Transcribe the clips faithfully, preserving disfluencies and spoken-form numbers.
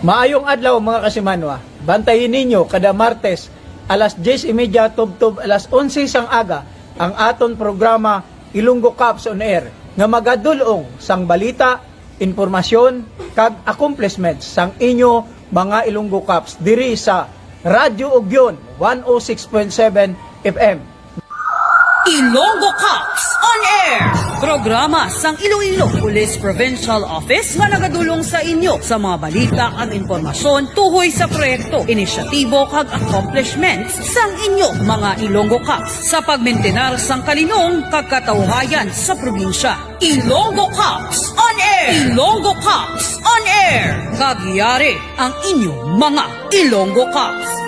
Maayong adlaw, mga kasimanwa. Bantayi ninyo kada Martes, alas diyes y media tubtob alas onse sang aga, ang aton programa Ilonggo Cops on Air, nga magadul-ong sang balita, impormasyon, kag accomplishments sang inyo mga Ilonggo Cops diri sa Radyo Ugyon one oh six point seven F M. Ilonggo Cops on Air. Programa sang Iloilo Police Provincial Office nga nagadul-ong sa inyo sa mga balita kag impormasyon tuhoy sa proyekto, inisyatibo kag accomplishments sang inyo mga Ilonggo Cops sa pagmintinar sang kalinong kag katawhayan sa probinsya. Ilonggo Cops on Air. Ilonggo Cops on Air. Kag yari ang inyo mga Ilonggo Cops.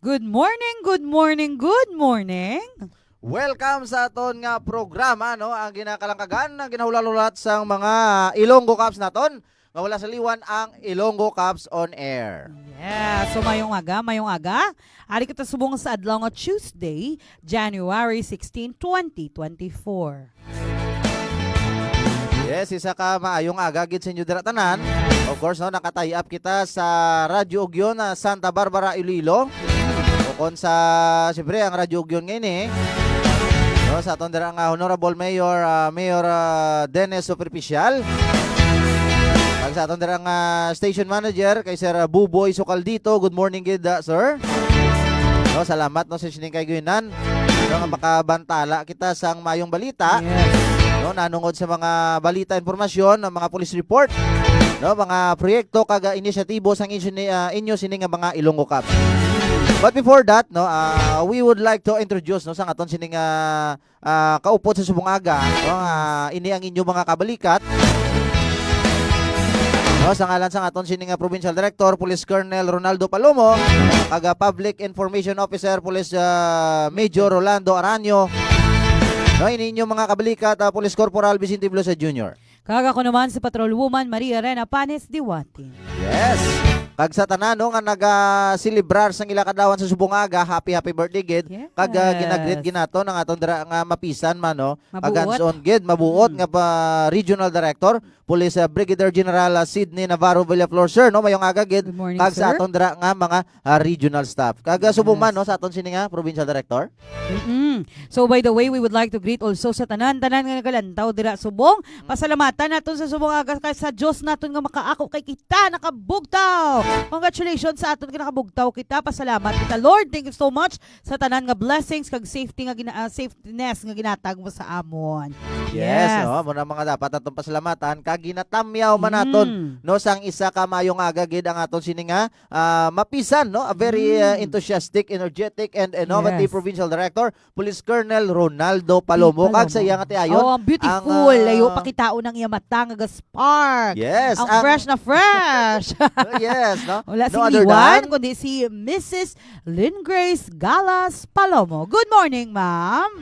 Good morning, good morning, good morning. Welcome sa aton nga programa, no? Ang ginakalangkagan, ang ginahulat-hulat sang mga Ilonggo Cops naton, nga wala sa liwan ang Ilonggo Cops on Air. Yeah, so mayong aga, mayong aga. Ari kita subong sa adlaw nga Tuesday, January sixteen, twenty twenty-four. Yes, isa ka maayong aga gid sa inyo dira tanan. Of course, no, naka-tie up kita sa Radyo Ugyon, ah, Santa Barbara, Iloilo. O kon sa, siyempre, ang Radyo Ugyon ngayon eh. No, sa aton dira nga Honorable Mayor, ah, Mayor, ah, Dennis Superficial. Kag sa aton dira nga station manager kay Sir, ah, Buboy Socaldito. Good morning gid, ah, sir. No, salamat, no, sa sining kay Guinan. No, nga makabantala kita sang mayong balita. Yes. No, nanungod sa mga balita, impormasyon, ang mga police report, no, mga proyekto kag, ah, inisyatibo sang inyo sini, ah, inyo sini nga mga Ilonggo Cops. But before that, no, ah, we would like to introduce, no, sa aton sining, ah, ah, kaupod sa subong aga, no, ah, ini ang inyo mga kabalikat. No, sa ngalan sa aton sining, ah, Provincial Director, Police Colonel Ronaldo Palomo, kag, ah, Public Information Officer, Police, ah, Major Rolando Aranio. No, ini inyo mga kabalikat, ah, Police Corporal Vicente Velosa Junior. Kag ako naman si Patrol Woman Maria Rena Panes Diwatin. Yes. Kag sa tanan, no, nga naga-celebrar sang ila kadlawan sa subong aga, happy, happy birthday gid. Yes. Kag, ah, ginagreet gid naton ang aton dira nga mapisan man, no? Mabuot. Kaganson gid, mabuot Mm. nga pa regional director, Police, ah, Brigadier General, ah, Sydney Navarro Villaflor, sir, no? Mayong aga gid. Good morning, Kag sa sir. aton dira nga mga, ah, regional staff. Kag, ah, subong man, Yes. no, sa aton sini nga provincial director. Mm-mm. So, by the way, we would like to greet also sa tanan, tanan nga nagalantaw dira subong. Pasalamatan naton sa subong aga kay sa Dios naton nga makaako kay kita nakabugtaw. Congratulations sa aton nga nakabugtaw kita. Pasalamat kita, Lord. Thank you so much sa tanan nga blessings kag safety nga gina-, ah, safeness nga ginatag mo sa amon. Yes, Yes. oh, mo na mga dapat atong pasalamatan kag ginatamyaw man naton, Mm. no, sang isa ka maayong aga gid ang aton sini nga, ah, mapisan, no, a very, ah, Mm. enthusiastic, energetic, and innovative Yes. provincial director, Police Colonel Ronaldo Palomo. Palomo. Kag sa iya nga tiayon, Oh, ang beautiful. ang, ah, Layo pakitaon ang iya mata nga ga-spark. Yes, Ang ang fresh na fresh. Yes, no? Wala No sing other liwan, than kundi si Missus Lynn Grace Galas Palomo. Good morning, ma'am.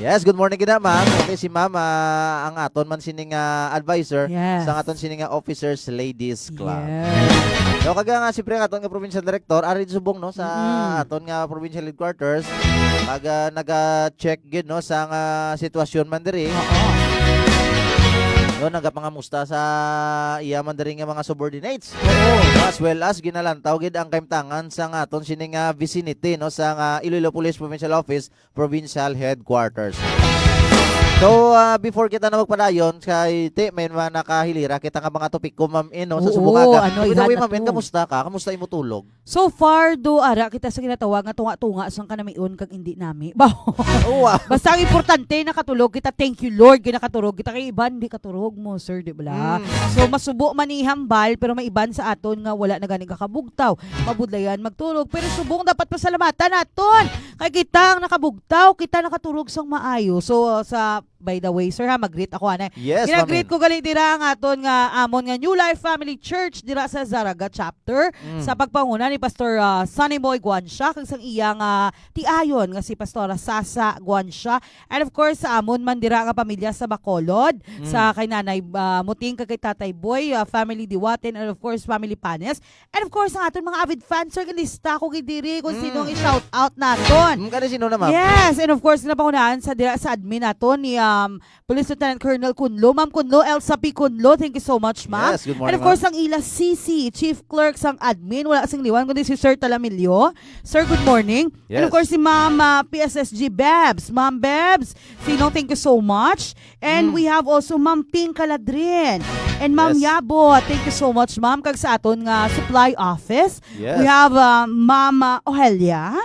Yes, good morning gid na, ma'am. Okay, si ma'am, ah, ang aton man sining, ah, advisor Yes. sa aton sining, ah, Officers Ladies Club. Yes. No, kag nga siyempre ang aton nga provincial director, ari subong, no, sa Mm-mm. aton nga provincial headquarters, pag, ah, naga-check gid, no, sa nga sitwasyon man diri. Oo. No, nagapangamusta sa iya man diri nga mga subordinates. Oo. As well as ginalantaw gid ang kahimtangan sa nga aton sini nga vicinity, no, sa nga Iloilo Police Provincial Office, Provincial Headquarters. So, ah, before kita na magpadayon, kay ti, may mga nakahilira kita nga mga topiko, Ma'am In, no, sa Oo, subong aga. ano, By the way, ihana Ma'am In, to. kamusta ka? Kamusta imo tulog? So far, do, ara kita sa ginatawag nga tunga-tunga sang kanamion kag indi nami. Ba? Oo, ah. Basta ang importante, nakatulog kita. Thank you, Lord, kay nakaturog kita. Kay iban, di katurog mo, sir, di bala? Mm. So, masubo man ni hambal, pero may iban sa aton nga wala na gani kakabugtaw. Mabudlayan magturog, pero subong dapat pasalamatan naton. Kay kita ang nakabugtaw, kita nakaturog sang maayo. So, sa, by the way, sir, ha, mag-greet ako, anay. Yes, Gina-greet Ma'am In. ko gali dira ang aton nga amon nga New Life Family Church dira sa Zarraga Chapter Mm. sa pagpanguna ni Pastor, ah, Sonny Boy Guancia kag sang iya nga tiayon nga si Pastora Sasa Guancia. And of course, sa amon man dira nga pamilya sa Bacolod, Mm. sa kay Nanay, ah, Muting kag kay Tatay Boy, ah, family Diwaten, and of course, family Panes. And of course, ang aton mga avid fans, sir, lista ko gid diri kung sino ang Mm. i-shout out naton. Mm, kani sino na, ma'am? Yes, and of course, ginapangunahan sa dira sa admin naton ni, um, Police Lieutenant Colonel Kunlo. Ma'am Kunlo, Elsa P. Kunlo, thank you so much, ma'am. Yes, good And morning, of course, ma'am. ang ila C C, Chief Clerk sang admin, wala sing liwan, kundi si Sir Talamillo. Sir, good morning. And of Yes. course, si Ma'am, ah, P S S G Bebs. Ma'am Bebs, Sino, thank you so much. And Mm. we have also Ma'am Ping Caladrin and Ma'am Yes. Yabo. Thank you so much, ma'am. Kag sa aton nga supply office, Yes. we have, uh, Ma'am, uh, Ohelia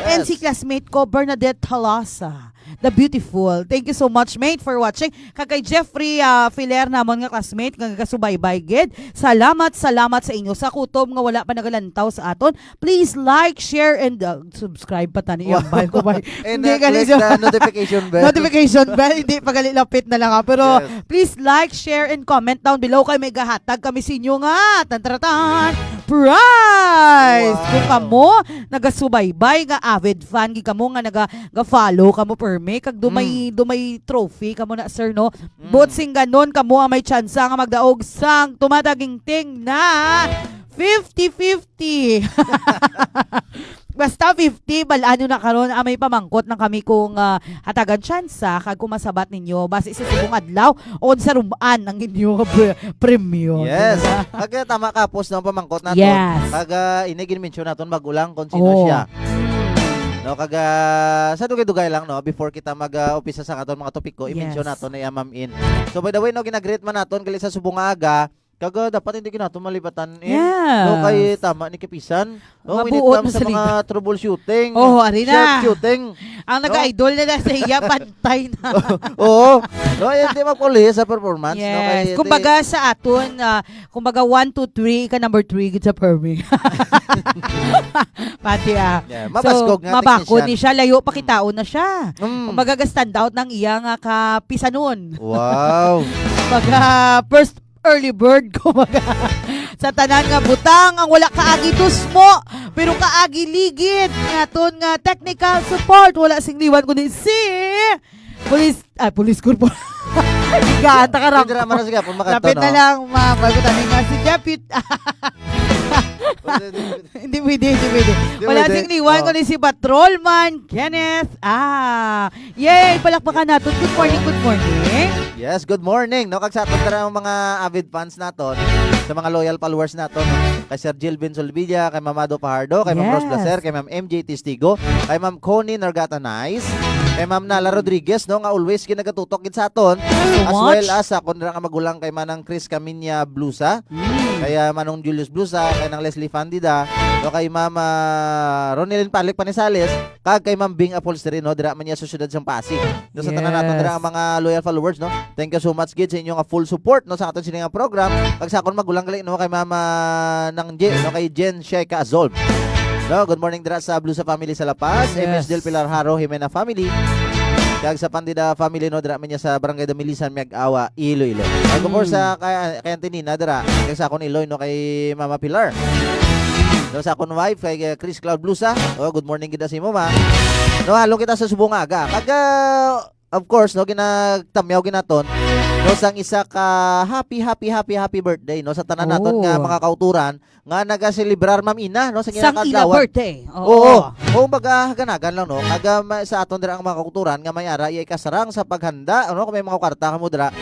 and Yes. si classmate ko, Bernadette Talasa. The beautiful. Thank you so much, mate, for watching. Kag kay Jeffrey, uh, Filer namon nga classmate, nga gasubaybay gid. Salamat, salamat sa inyo. Sa kutob nga wala pa nagalantaw sa aton, please like, share, and, uh, subscribe pa tani. Wow. Yung bal ko ba? And, Hindi uh, ka click na the notification bell. Notification bell, hindi pa gali lapit na lang, ah. Pero Yes. please like, share, and comment down below kay may gahatag kami sa inyo nga. Tan, tan, tan, prize! Wow. Kung kamo, nagasubaybay nga avid fan, gid kamo nga naga, ga-follow kamo permi, kag dumay, Mm. dumay trophy kamo na, sir, no? Mm. But sing ganon, kamo ang may tsansa nga magdaog sang tumatagingting na fifty fifty. Basta fifty, bal-an nyo na karon, ah, may pamangkot na kami kung, ah, hatagan tsansa, kag kung masabat ninyo, basi sa subong adlaw, o sa ruman ang inyo pre-, premyo. Yes. Diba? Kag, ah, tama ka, post na ang pamangkot naton. Yes. Kag, ah, ini ginmensyon naton bago lang kung sino Oo. siya. No, kag, ah, sa dugay-dugay lang, no, before kita mag, ah, umpisa sa aton mga topiko, i-mention Yes. naton na iya, Ma'am In. So, by the way, no, ginagreet man naton gali sa subong nga aga, Kag, ah, dapat hindi ginato malibatan, eh. Yes. No, kay tama ni Kapisan. No, Mabuot winitlam na sa sa liga. Mga troubleshooting. Oh, ari na. Sharp shooting. Ang No? Nag-idol na lang sa iya, pantay na. Oo. No, hindi mapulis sa performance. No, Yes. kay Kumbaga sa aton, ah, kumbaga one, two, three, ka number three gid sa permi. Pati, ah. Yeah, So, mabaskog nga mabakod technician. Ni siya, layo pa kitaon na siya. Mm. Kumbaga ga-stand out ng iya nga kapisanon. Wow. Kumbaga first early bird, kumbaga. Sa tanan nga butang, ang wala kaagi tusmo, pero kaagi ligid, naton nga technical support, wala sing liwan kundi si Police, ah, Police Corporal. Gaan ta ka, Hindi Rampo. Naman na sige, kung makanta, Lapit na no? Lang, ma-, bago tayo nga si Deputy. Hindi pwede, hindi pwede. Hindi Wala pwede. Sing liwan, Oh. Kundi si Patrolman Kenneth. Ah, yay! Palakpakan natin. Good morning, good morning. Yes, good morning. No, kag sa aton dira ang mga avid fans naton, sa mga loyal followers naton, no? Kay Sir Gilvin Solvilla, kay Ma'am Ado Pahardo, kay Ma'am Rose Yes. Blaser, kay Ma'am M J Testigo, kay Ma'am Connie Nargata Nice, kay Ma'am Nala Rodriguez, no, nga always ginagatutok gid sa aton, So as much. Well as sa akon dira nga magulang kay Manang Chris Camiña Blusa, Mm. kay, ah, Manong Julius Blusa, kay Nang Leslie Fandida, no, kay Ma'am, ah, Ronelyn Palik Panisales, kag kay Ma'am Bing Upholstery, no, dira man niya sa siyudad sang Pasig. No, sa tanan naton Yes. dira ang mga loyal followers, no. Thank you so much gid sa inyo nga full support, no, sa aton sini nga program. Kag sa akon magulang gali, no, kay Mama Nang J, no, kay Jen Sheka Azolb. No, good morning dira sa Blusa family sa La Paz, Yes. M S Del Pilar Haro, Jimena family. Kag sa Pandida family, no, dira man niya sa Barangay Damilisan, Miag-awa, Iloilo. Kag of course, Mm. sa kay, kay Auntie Nina dira, kag sa akon Iloy, no, kay Mama Pilar. No, sa akon wife, kay, uh, Chris Cloud Blusa. Oh, good morning gid sa imo, ma. No, halong kita sa subong nga aga. Kag, uh, of course, no, ginagtamyaw ginaton, no, sang isa ka happy, happy, happy, happy birthday, no, sa tanan naton nga Oh. mga kauturan nga nagaselebrar, ma'am, ina, no, sa Sang ila ginakadlawat. Birthday. Oo. Oo. Oo, baga, haganagan lang, no. Kag, um, sa aton dira ang mga kauturan nga may ara iya ikasarang sa paghanda, ano, kung may mga kwarta ka mo dira.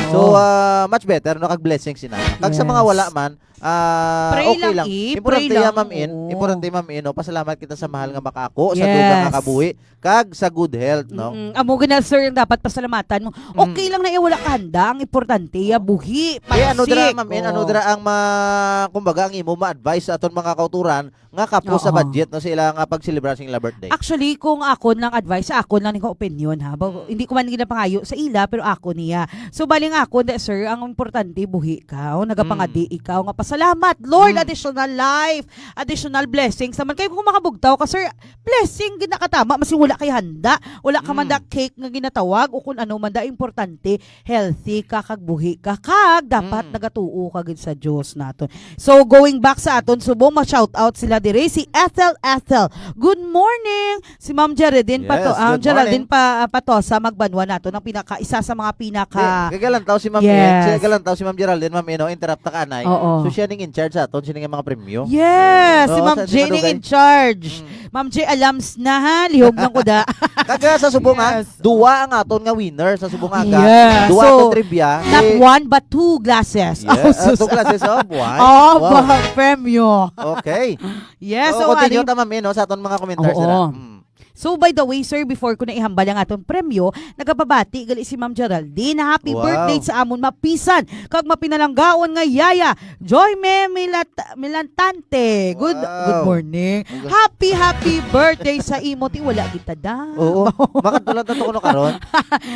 So, Oo. Ah, much better, no, kag blessings ina. Kag sa mga Yes. Wala man, ah, Pray okay lang, lang. Eh, pray Importante ya, lang. Ma'am, in. Oo. Importante, ma'am, in, no. Pasalamat kita sa mahal nga makaako, sa Yes. dugang nga kabuhi, kag sa good health, no? Mm-mm. Amo gina, sir, ang dapat pasalamatan mo. Mm. Okay lang na iya wala ka handa. Ang importante, iya buhi, Eh, ano dira, pagsik, ma'am, in, ano oo. Dira ang ma-, kumbaga, ang imo ma-advise sa aton mga kauturan nga kapos sa Oo. Budget, no, sa ila nga pagselebrar sa ila birthday? Actually, kung ako lang advice, sa ako lang ning opinion, ha. Ba-, Mm. Hindi ko man ginapangayo sa ila, pero ako niya. So, baling ako, hindi, sir, ang importante, buhi ka. O, nagapangadi Mm. ikaw. Nga, pasalamat, Lord, Mm. additional life, additional blessings. Naman kayo, kung makabugtaw ka, sir, blessing, ginakatama, mas wala kay handa. Wala ka man Mm. da cake nga ginatawag, o kung ano man da, importante, healthy ka, kag buhi ka, kag dapat Mm. nagatuo ka gid sa Dios naton. So, going back sa aton subong, ma-shout out sila dire. Si Ethel Ethel. Good morning. Si Ma'am Geraldine Yes, Pato-, ah, good Geraldine morning. Pa-, ah, Patosa, magbanwa nato ng pinaka, isa sa mga pinaka Eh, kagalantaw si Ma'am Yes. Eh, si, kagalantaw si Ma'am Geraldine, Ma'am Eno, interrupt ta ka, anay. Oo. So, siya ning in charge sa aton, siya ning mga premyo. Yes, si Oo, Ma'am sa, si Jane ning Madugay. In charge. Mm. Ma'am J, alams na ha, lihog ng kuda. Kaga sa subong, ha, Yes. Duwa ang aton nga winner sa subong aga. Yes. Duwa So, aton trivia. Not Eh, one, but two glasses. Yeah, Oh, ah, sus. Two glasses of wine. Oh, Wow. Ba, premyo. Okay. Yes, So, so, continue ano ta, ma'am, eh, no, sa aton mga commenters Oo. Nila. Mm. So, by the way, sir, before ko na ihambal ang aton premyo, nagapabati gali si Ma'am Geraldine. Happy Wow. Birthday sa amon mapisan kag mapinalanggaon nga yaya, Joy May Milat-, Milantante. Good, Wow. Good morning. Ang gas- Happy, happy birthday sa imo. Ti wala kita da. Oo. Makadto lang ta to kuno karon.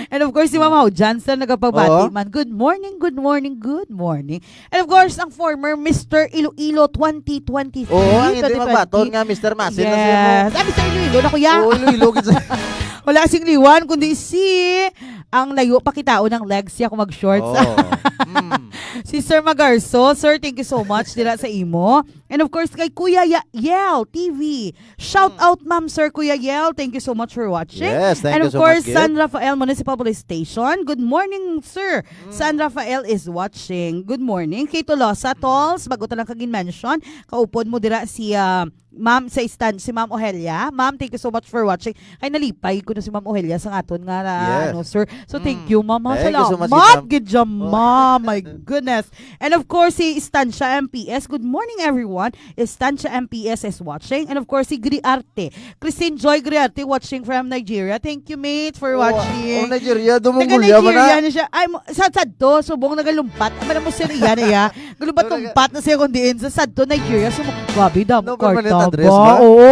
And of course, si Ma'am Hao Johnson nagapabati Oo. Man. Good morning, good morning, good morning. And of course, ang former Mister Iloilo twenty twenty-three, Oo, ang hindi twenty twenty. Magbaton nga Mister Masin na siya mo. Yes. Ah, Mister Iloilo na, kuya. Oo, Iloilo, gid sa Wala sing liwan, kundi si ang layo pa kitaon ng legs niya kung mag-shorts. Oo. Mm. Si Sir Magarso, sir, thank you so much dira sa imo. And of course, kay Kuya Ya-, Yel T V. Shout Mm. out, Ma'am, Sir, Kuya Yel. Thank you so much for watching. Yes, thank And you of so course, much, Gid. San Rafael Municipal Police Station. Good morning, sir. Mm. San Rafael is watching. Good morning. Kay Tolosa, Mm. Tolls, bago ta lang kagin mention, kaupod mo dira si, ah, Ma'am sa istan-, si Ma'am Ohelia. Ma'am, thank you so much for watching. Kay nalipay ko na si Ma'am Ohelia sa aton nga, Yes. Ano, sir. So, thank Mm. You, Ma'am. Thank you so much, Salamat, Ma'am. Gid siya, Oh. Ma'am. My goodness. And of course, si Estancia M P S. Good morning, everyone. Estancia M P S is watching. And of course, si Griarte. Christine Joy Griarte watching from Nigeria. Thank you, mate, for Oh, watching. Oh, Nigeria, Taga dumungulya ba na? Nigeria na siya. Ay, mo, sa Sadto, subong nagalumpat. Ang mo siya iya na iya. Galumpat-lumpat na siya kung diin sa Sadto, Nigeria. So, grabe, damo No permanent kwarta address ba? Oo.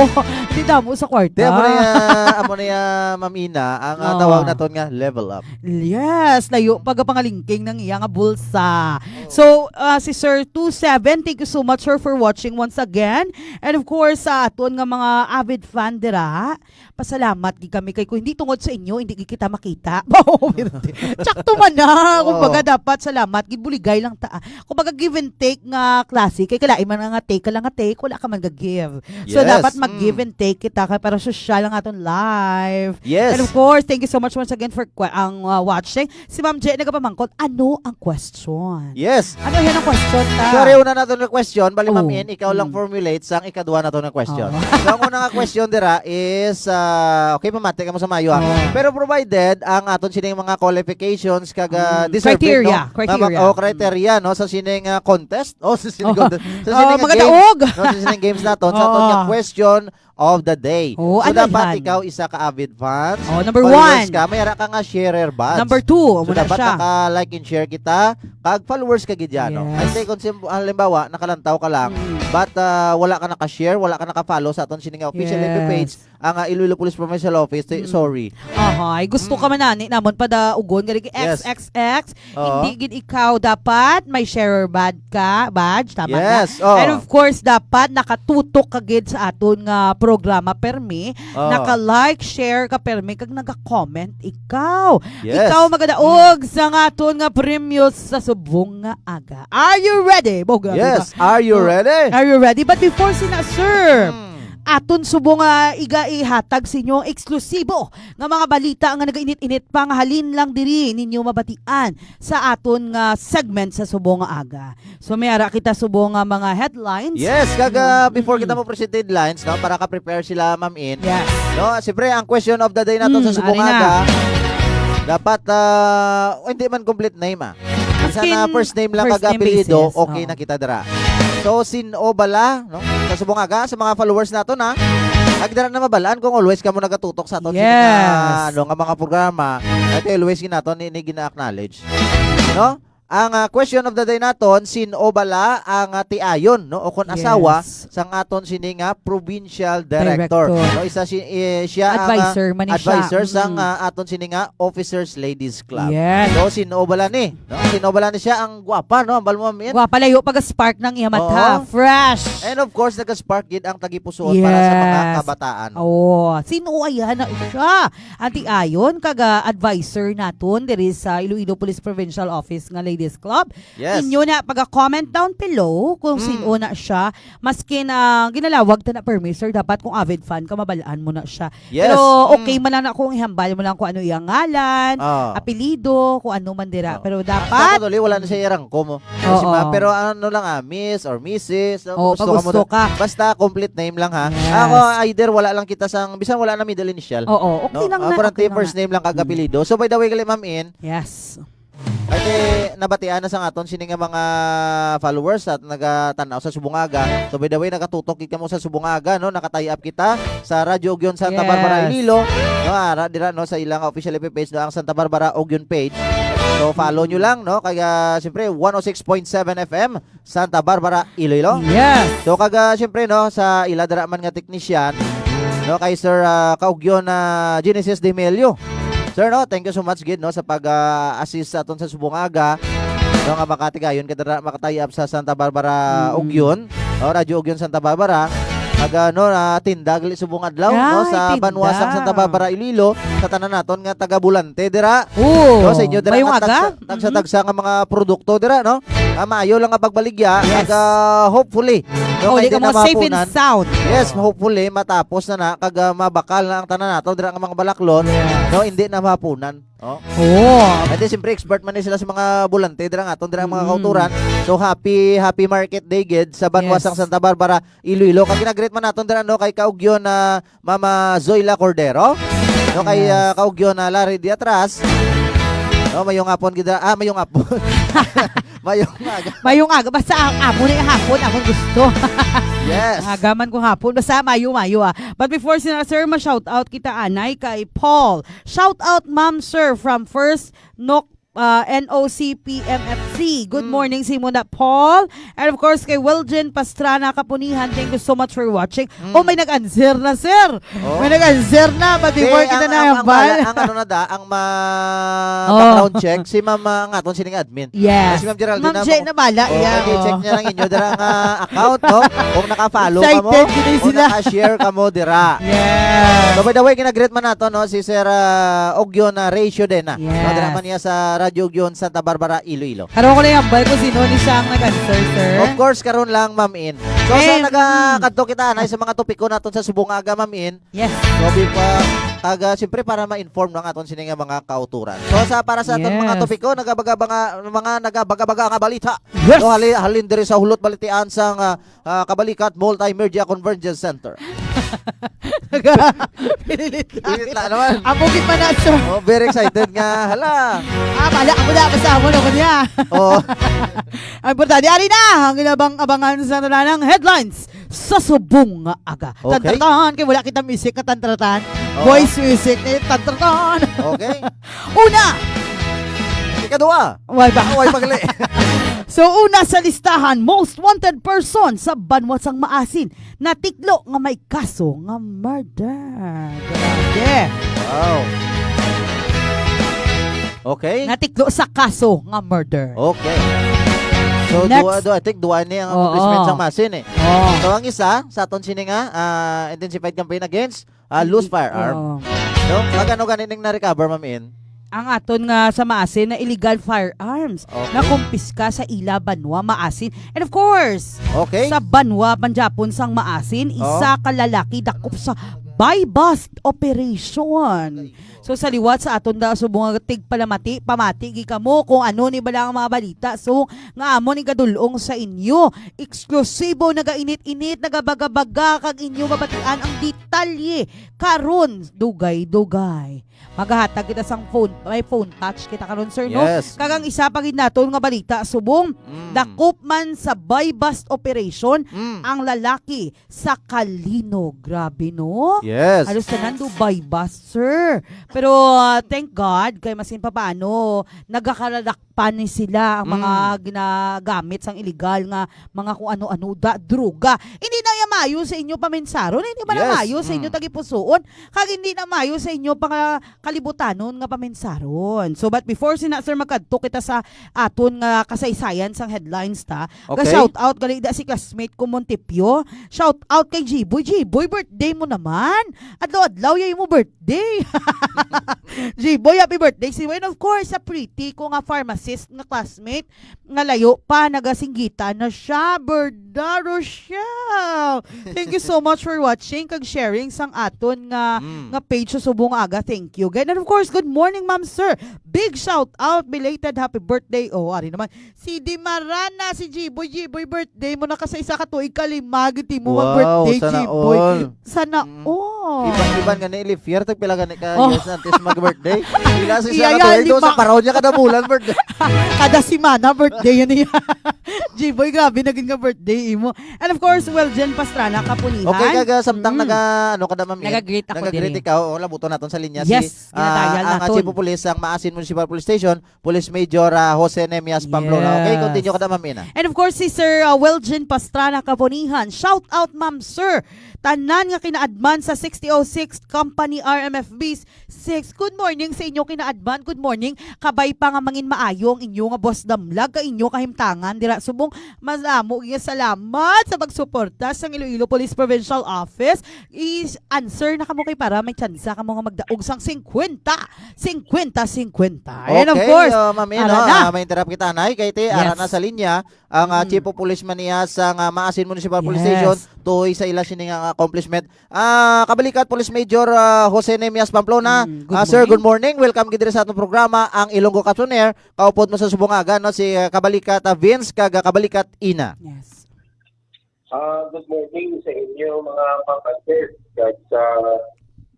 Di damo sa kwarta. Di, amo na iya, amo na iya, Ma'am Ina, ang, ah, Oh. tawag naton nga level up. Yes, layo pag pangalingking ng iya nga bulsa. So, ah, si Sir two seven, thank you so much, sir, for watching once again. And of course, sa aton nga mga avid fan dira, pasalamat gid kami kay kung hindi tungod sa inyo, hindi gid kita makita. Tsakto man na. Oo. Kumbaga, dapat salamat gid, buligay lang ta. Kumbaga, give and take nga klase. Kay kalain man nga take ka lang nga take, wala ka man ga-give. So, Yes. dapat mag-give Mm. and take kita kay para sosyal ang aton life. Yes. And of course, thank you so much once again for que-, ang, uh, watching. Si Ma'am J nagapamangkot, ano ang question? Yes. Ano yan ang question ta? Sorry, una naton nga question. Bali, Ma'am Oo. In, ikaw lang Mm. formulate sang ikadua naton nga question. Oo. So, ang una nga question dira is, ah, okay, pamati ka mo sa mayo, ah. Oo. Pero provided ang aton sining mga qualifications kag, ah, Mm. deserving, Criteria, no? Nga mag-, criteria. Oh, criteria, no? Sa sining, ah, contest. Oh, sa sining Oo. contest. Sa Oo, sining mga game. Daog. No, sa sining games naton. Sa aton nga Oo. question of the day. Oh, So, ano dapat yan? ikaw isa ka avid fans, Oh, number followers one. ka, may ara ka nga sharer badge. Number two, So, muna dapat siya. naka-like and share kita, kag followers ka gid yan, no? Yes. Kasi kung sim-, halimbawa, nakalantaw ka lang, Mm. but, ah, wala ka naka-share, wala ka naka-follow sa aton sini nga official F B Yes. page, ang, ah, Iloilo Police Provincial Office, eh, Mm. sorry. Ahay, gusto Mm. ka man ani namon padaugon, gani Yes. X X X, Oo. Hindi gid ikaw dapat may sharer bad ka, badge, tama na? Yes, oh. And of course, dapat nakatutok ka gid sa aton nga programa permi, Oh. naka-like, share ka permi, kag naga-comment ikaw. Yes. Ikaw magadaog Mm. sa nga aton nga premyo sa subong nga aga. Are you ready? Boga, Yes, diba? are you Oh, ready? Are you ready? But before sina, sir, Mm. aton subong nga iga ihatag sa inyo ang eksklusibo nga mga balita nga nagainit-init pa nga halin lang diri ninyo mabatian sa aton nga segment sa subong nga aga. So, may ara kita subong nga mga headlines. Yes, kag, ah, Mm. before kita mo present headlines, no, para ka-prepare sila, Ma'am In. Yes. No, siyempre, ang question of the day naton sa Mm, subong ari na. aga, dapat, ah, oh, hindi man complete name, ah. Bisan Maskin na first name lang first kag name apelyido, basis, okay oo. na kita dira. So, sin-o bala, no? Sa subong aga, sa mga followers naton, ha? Ag dira na mabalaan kung always kamo nagatutok sa aton sa Yes. mga, ano, nga mga programa. Ate, always gid naton ni, ni gina-acknowledge. No? Ang, ah, question of the day naton, sin-o bala ang, ah, tiayon, no? O kung asawa Yes. sang aton sini nga provincial director. Director. No? Isa si, eh, siya ang, ah, Advisor man ni siya. advisor sang, Mm. ah, aton sini nga Officers Ladies Club. Yes. So, sin-o bala ni? No? Sin-o bala ni siya ang gwapa, no? Ang balmo, Ma'am In? Gwapa, layo pag-spark ng iya mata. Oo. Fresh. And of course, nag-spark gid ang tagipusoon para sa mga Yes. kabataan. Oo. Sin-o ayan na siya? Ang tiayon kag, ah, advisor naton diri sa Iloilo Police Provincial Office nga Ladies Club. Yes. Inyo na pag-comment down below kung Mm. sin-o na siya. Maskin, ah, ginalawag ta na permi, sir, dapat kung avid fan ka, mabalaan mo na siya. Yes. Pero okay Mm. man lang na kung ihambal mo lang kung ano iyang ngalan, Ah. apelyido, kung ano man dira. Ah. Pero Basta dapat ko tuloy, wala na siya irangko mo. Oo. Si ma-, pero ano lang, ah, miss or missus, no? Oo, Gusto ka mo pag gusto doon. ka. Basta complete name lang, ha? Yes. Ako, either wala lang kita sang, bisan wala na middle initial. Oo, okay No? lang Ah, na, parang okay lang first na. name lang kag Mm. apelyido. So, by the way, gali, Ma'am In, Yes. Kasi nabatian na sa aton sini nga mga followers at nagatan-aw sa Subong Aga. So, by the way, nakatutok gid kamo sa Subong Aga, no? Naka-tie up kita sa Radyo Ugyon Santa Yes. Barbara, Iloilo. No, ara dira, no, sa ilang official F B page, no, ang Santa Barbara Ugyon page. So, follow nyo lang, no? Kaya, siyempre, one oh six point seven F M, Santa Barbara, Iloilo. Yes. So, kaga, siyempre, no, sa ila dira man nga teknisyan, no, kay Sir, ah, Kaugyon na Genesis de Melio. Sir, no, thank you so much gid, no, sa pag, ah, assist sa aton sa Subong Aga, no, nga makatigayon ka dira, maka-tie up sa Santa Barbara, Mm. Ugyon, no, Radyo Ugyon Santa Barbara. Pag, ano, ah, tinda gali subong adlaw, no, Ay, sa tinda. banwa sang Santa Barbara, Iloilo, sa tanan naton nga taga-bulante dira. Oo. No, sa inyo dira Mayong nga aga. tagsa-, tagsa-tagsa nga mga produkto dira, no? Ah, maayo lang nga pagbaligya, Yes. kag, ah, hopefully, no, Oh, kay di di ka na mo safe and mahapunan. sound. Yes, hopefully, matapos na na, kag, ah, mabakal na ang tanan nato dira nga mga balaklon, Yes. no, hindi na mahapunan. Oh. Oo. Ate, siyempre, expert man ni sila sa mga bulante dira nga aton dira nga mga Mm. kauturan. So, happy, happy market day gid sa banwa Yes. sang Santa Barbara, Iloilo. Kag ginagreet man naton dira, no, kay Kaugyon na Mama Zoila Cordero, no, kay, Yes. ah, Kaugyon na Larry Diatras, no, Oh, mayong hapon gid, ah, mayong hapon. Mayong aga. Mayong aga. Basta ang amo ni hapon, amon gusto. Yes. Ang aga man kung hapon. Basta mayo-mayo, ah. But before sina sir, ma-shout out kita anay kay Paul. Shout out, ma'am, sir, from First Nok, ah, N O C P M F C. Good Mm. morning sa imo na, Paul. And of course, kay Wiljen Pastrana Kapunihan. Thank you so much for watching. Mm. Oh, may nag-answer na, sir. Oh. May nag-answer na, but before Di, kita ang, na ang, ang hambal. bala, ang ano na da, ang ma-, Oh. background check, si Ma'am, ah, ang aton sining admin. Yes. Si Ma'am Geraldine Ma'am na J mo. na bala, Oh, yeah, i-check oh. niya lang inyo dira nga account, no? Kung naka-follow ka mo, Excited gid kung sila. naka-share ka mo dira. Yes. So, by the way, ginagreet man nato, no, si Sir, ah, Ogyon, ah, Ray Ciudena. No, dira Yes. man niya sa Radyo Ogyon, Santa Barbara, Iloilo. Karon ko na yung hambal kung sino ni siya ang nag-answer, sir. Of course, karon lang, Ma'am In. So, sa And, naga-, mm. kadto kita, anay, sa mga topiko naton sa subong nga aga, Ma'am In. Yes. So, bi-, pa, kag, ah, siyempre, para ma-inform ang aton sini nga mga kauturan. So, sa, para sa aton mga Yes. topiko, nagabaga-baga, mga nagabaga-baga nga balita. Yes. So, hali-, halin diri sa Hulot Balitian sang, ah, ah, Kabalikat Multimedia Convergence Center. Pinilit lang. Pinilit lang naman. Amo gid man na, sir. Oh, very excited nga. Hala. Ah, bala, amo na, basta amo na ko niya. Oh. Ang importante, ari na, ang inabang-abangan sa tanan ng headlines sa subong nga aga. Okay. Tantratan, kay wala kita music nga tantratan. Oo. Voice music, eh, tantratan. Okay. Una! Ikadua. Wala ba? Ah, wala pa gali. So, una sa listahan, most wanted person sa banwa sang Maasin, natiklo nga may kaso nga murder. Grabe. Wow. Okay. Natiklo sa kaso nga murder. Okay. So, Next. duha, duha, I think duha ni ang Oo. accomplishment sa Maasin eh. Oo. So, ang isa, sa aton sini nga, ah, intensified campaign against, ah, loose Hindi, firearm. oo. No? Magano gani ning na-recover, Ma'am In? Ang aton nga sa Maasin na illegal firearms Okay. na kumpiska sa ila banwa Maasin. And of course, Okay. sa banwa Panjapon sang Maasin, isa Oh. ka lalaki dakop sa buy-bust operation. So sa liwat sa aton da subong nga tigpalamati, pamati gi kamo kung ano ni bala ang mga balita so nga amo ni gadulong sa inyo. Eksklusibo, nagainit-init, nagabaga-baga, kag inyo mabatian ang detalye karon, dugay-dugay. Magahatag kita sang phone, may phone touch kita karon, sir, no? Yes. Kag ang isa pa gid naton nga balita, subong, Mm. dakop man sa buy-bust operation Mm. ang lalaki sa Calinog. Grabe, no? Yes. Halos tanan do buy-bust, sir. Pero, ah, thank God, kay masin pa paano, nagakaladak pa ni sila ang mga Mm. ginagamit sang illegal nga mga kung ano-ano da, droga. Hindi na ya mayo sa inyo pamensaron, hindi ba na Yes. mayo sa inyo Mm. tagipusoon, kag hindi na mayo sa inyo pang kalibutanon nga pamensaron. So, but before sina, sir, magkadto kita sa aton nga kasaysayan sang headlines ta, Okay. ga-shout out gali da si classmate ko Montipio. Shout out kay G-Boy. G-Boy, birthday mo naman. Adlaw-adlaw yay mo birthday. G-Boy, happy birthday sa imo. And of course, sa pretty ko nga pharmacist nga classmate, nga layo pa, nagasinggitan na siya. Birda Rochelle! Thank you so much for watching kag sharing sang aton nga, Mm. nga page sa subong nga aga. Thank you. Again, and of course, good morning, ma'am, sir. Big shout out, belated happy birthday. Oh, ari naman. Si Di Marana, si G-Boy. G-Boy, birthday mo na ka sa isa ka tuig ka lima, giti mo Wow, mag-birthday, sana G-Boy. all. Sana Mm. all. Iban, iban gani, Elifier, tagpila gani ka Oh. years antes mag-birthday? Pila si Iya, Sarah iya, Tuerdo, lima. sa paraon niya kada bulan birthday. Kada semana, birthday yun niya. G-Boy, grabe na gid nga birthday imo. And of course, Weljen Pastrana, Kapunihan. Okay, kaga, samtang Mm. naga, ano ka na, ma'am, eh? Naga-greet ako Naga-greet diri. ikaw. O, labuton naton sa linya Yes, si, ah, ginadayal ang, ah, naton. Chief of Police, ang Maasin Municipal Police Station, Police Major, ah, Jose Nemias Pamplona. Okay, Yes. continue ka na, ma'am, Ina. And of course, si Sir, ah, Weljen Pastrana, Kapunihan. Shout out, ma'am, sir. Tanan nga kinaadman sa sixty oh six Company R M F Bs. Six, good morning sa inyo kinaadman. Good morning. Kabay pa nga mangin maayo ang inyo nga buwas damlag ka inyo kahimtangan dira subong. Mas amo nga salamat sa pagsuporta sang Iloilo Police Provincial Office. I-answer na kamo kay para may tsansa kamo nga magdaog sang singkwenta, singkwenta, singkwenta. And of Okay, course, uh, Ma'am Ina, ara na. uh, may interrupt kita, Nay, kay ti, ara Yes. na sa linya ang, uh, Mm. Chief of Police man niya sa, uh, Maasin Municipal Police Yes. Station, tuhoy sa ila sining, uh, accomplishment. Ah, kabalikat, Police Major, ah, Jose Nemias Pamplona. Mm, good Ah, sir, morning. good morning. Welcome gid diri sa atong programa, ang Ilonggo Caps on Air. Kaupod mo sa subong nga aga, no, si, ah, kabalikat, ah, Vince, kag, ah, kabalikat, Ina. Yes. Ah, good morning sa inyo, mga kapatid, kag sa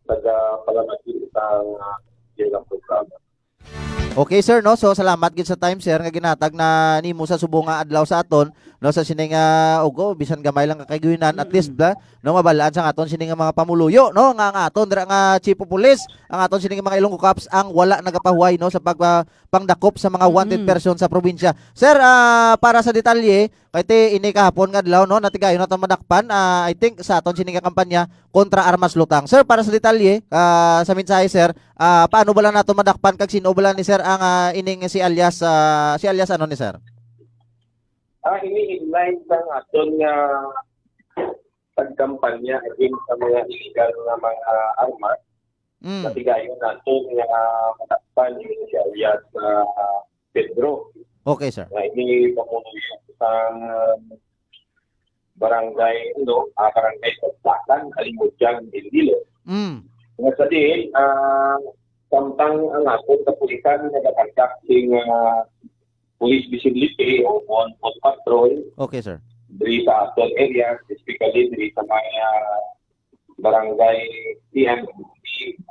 nagapalamati sa, ah, ilang programa. Okay, sir, no? So, salamat gid sa time, sir, nga ginhatag na nimo sa subong nga adlaw sa aton, no, sa sining, ah, ugo, bisan gamay lang ka kaguynan, at least, Mm. ba, no, mabalaan sa aton sining nga mga pamuluyo, no, nga, nga aton dira nga chief of police, ang aton sining mga Ilonggo Cops ang wala nagapahuway, no, sa pag, ah, pangdakop sa mga wanted Mm. person sa probinsya. Sir, ah, para sa detalye, kay ti ini kahapon nga adlaw, no, natigayon naton madakpan, ah, I think sa aton sining nga kampanya kontra armas lutang. Sir, para sa detalye, ah, sa mensahe, sir, ah, paano bala naton madakpan kag sin-o bala ni sir ang, ah, ining si alias, ah, si alias ano ni sir? Ah, ini in line sang aton nga pagkampanya against sa mga illegal nga mga armas. Mm. Natigayon naton nga madakpan ini si alias, ah, Pedro. Okay, sir. Nga ini pamuluyo sang, ah, barangay, ano, ah, barangay Pagtakan, Alimodian, Iloilo. Mm. Nga sa diin, ah, samtang ang aton kapulisan nagakonduct sing, ah, police visibility o on foot patrol Okay, sir. diri sa aton area, specifically diri sa mga barangay T M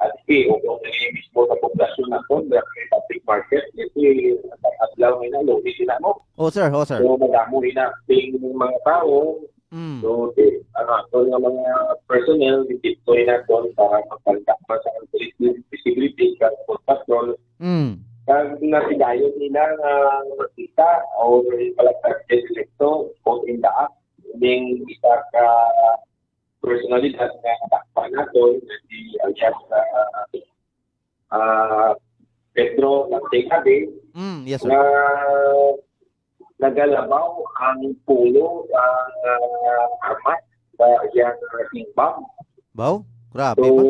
at P o kung diri mismo sa poblasyon naton, barangay public market, kasi ang adlaw nga ina, Lunes ina mo. Oh, sir. Oh, sir. So, madamo ina ting mga tao. Mm. So, di, ang aton nga mga personnel, dideploy naton para magpangita pa sa police visibility, sa patrol. Mm. Kag natigayon nila nga makita o palagkag direkto, caught in the act, ning isa ka personalidad nga natakpan naton, nga si alias, ah, ah, Pedro Santiago, Mm, yes, sir. nga nagalabaw ang pulo ang, ah, armas sa iyang, ah, timbang. Baw? Grabe So, ba?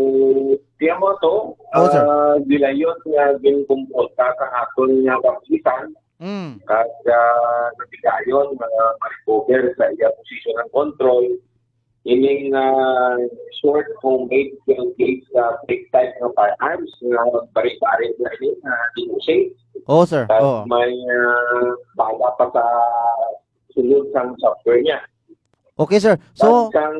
tiyan mo to, Oh, sir. ah, gilayon nga ginkumpronta sa aton nga kapulisan, Mm. kag, ah, natigayon nga ma-recover sa iya posisyon ang control. Ining, ah, short homemade twelve gauge, ah, break type nga firearms nga bari-bari na ini, ah, D O C. Oo, sir. Tapos Oo. may, ah, bala pa sa sulod sang software niya. Okay, sir. So, Tapos sang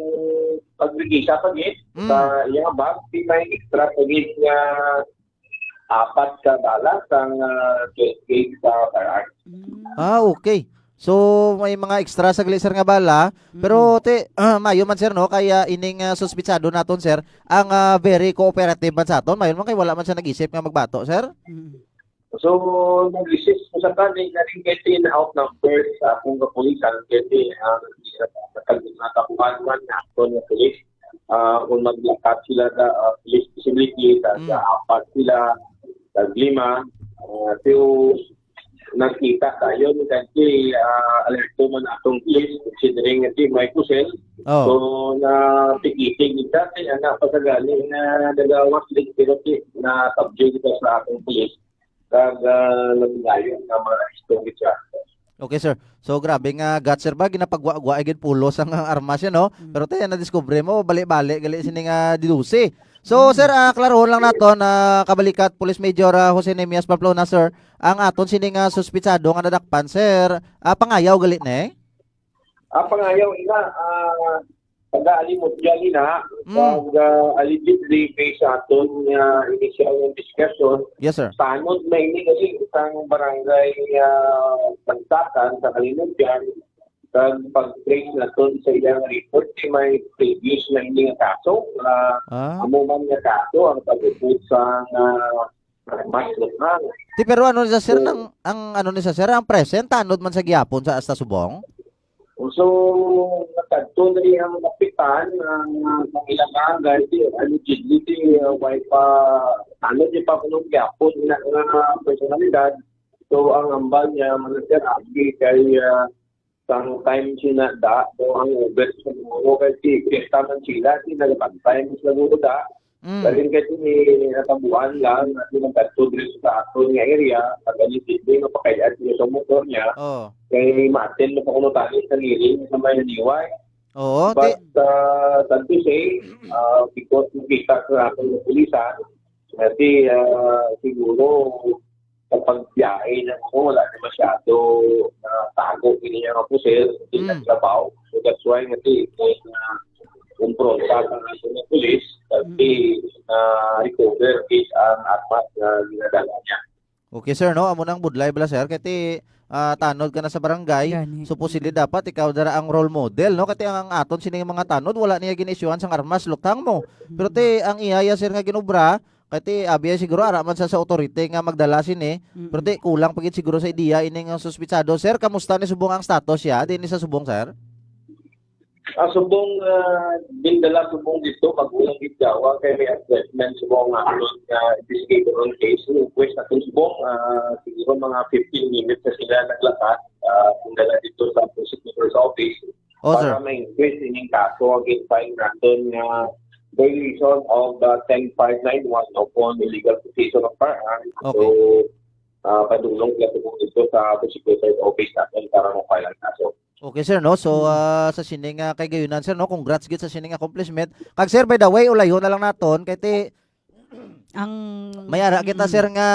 pagligisa pa gid Mm. sa iyang bag, di may extra pa gid nga apat ka bala sang, ah, twelve gauge sa firearms. Mm. Ah, okay. So, may mga extra sa gali, sir, nga bala. Pero, Mm. te, ah, mayo man, sir, no? Kaya ining, ah, suspitsado naton, sir, ang, ah, very cooperative man sa aton. Mayo man kay wala man siya nag-isip nga magbato, sir. Mm. So, nag-resist ko sa kani, nga rin kay in out numbers sa akong kapulisan, kay, ah, nakag-, nakakuhaan man nga akon nga pulis. Ah, kung maglakat sila sa, ah, police facility, sa, sa Mm. apat sila, sa lima, ah, pero nakita tayo ni Dante, ah, alerto man atong police, considering nga si Michael Cell. Oh. So, napikitig ni Dante, ang napasagani na nagawas din, pero si, na subject kita sa atong police. Kag, ah, naglayo nga mga istorya. Okay, sir. So, grabe nga guts, sir, ba? Ginapagwa-gwa, ay, ginpulos ang, ang armas yan, no? Mm. Pero tayo, nadiskubre mo, bali-bali, gali sini nga dilusi. So, Mm. sir, ah, klarohon lang naton, ah, kabalikat, Police Major, ah, Jose Nemias Pamplona, sir, ang aton sini nga suspitsado nga nadakpan, sir, ah, pangayaw gali ni? Ah, pangayaw, ina, ah, taga Alimodian ina, Mm. pag, ah, allegedly, based sa aton nga initial nga discussion, Yes, sir. tanod na ini kasi isang barangay, ah, Pagtakan sa Alimodian, kag pag-trace naton sa iyang report, kay may previous na ini nga kaso, ah, Ah. amo man nga kaso ang pag-upod sa, ah, mas lukang. Di, pero ano ni sa, sir, So, nang, ang ano ni sa, sir, ang present, tanod man sa gihapon sa hasta subong? So, nakadto na rin ang kapitan, ang, ang ilang barangay, di, allegedly, di, uh, way pa, ano, di pa kuno gihapon na, na personalidad. So, ang ambal niya, mga sir, abi kay, uh, sang time sina da, o ang over siguro, kay si, fiesta man sila, di nagpag-time siguro da. Mm. Lalim kay ni natabuan lang, at yung nagkadto diri sa aton nga area, pag ano, hindi mapakayaan sila sa motor niya, Oh. kay matin mo pa kuno tali sa liring sa may liway. Oo, But, ti- uh, sad to say, uh, because nakita sa aton nga pulisan, kasi, uh, siguro, sa pagbiyahe na ako, wala na masyado natago ini nga pusil, hindi Mm. nagtrabaho. So, that's why nga di, di na kumpronta sa national police, kasi Mm. na-recover is ang armas na ginadala niya. Okay, sir, no? Amo nang budlay bala, sir. Kay ti, ah, tanod ka na sa barangay. Gani. Supposedly, dapat ikaw dara ang role model, no? Kay ti ang, ang aton sining mga tanod, wala niya gin-issuehan sang armas, luthang mo. Pero ti, ang iya, iya, sir, nga ginobra, kay ti, abi, ay siguro, ara man sa, sa authority nga magdala sini. Mm-mm. Pero ti, kulang pa gid siguro sa ideya ining suspitsado. Sir, kamusta ni subong ang status siya? Di ni sa subong, sir? Ah, subong, ah, gindala subong dito, magulang gid daw, ah, kay may assessment subong nga aton nga investigator on case, request naton subong, ah, siguro mga fifteen minutes na sila naglakad, ah, gindala dito sa prosecutor's office. Oh, para sir. Ma-increase ining kaso, ang gin-file naton nga violation of the ten five nine one upon illegal possession of firearms. Okay. So, ah, padulong sila subong dito sa prosecutor's office naton para ma-file ang kaso. Okay, sir, no? So, Mm. ah, sa sining, ah, kay gayunan, sir, no? Congrats gid sa sining accomplishment. Kag, sir, by the way, ulayon na lang naton, kay ti, Ang may ara kita, Mm. sir, nga,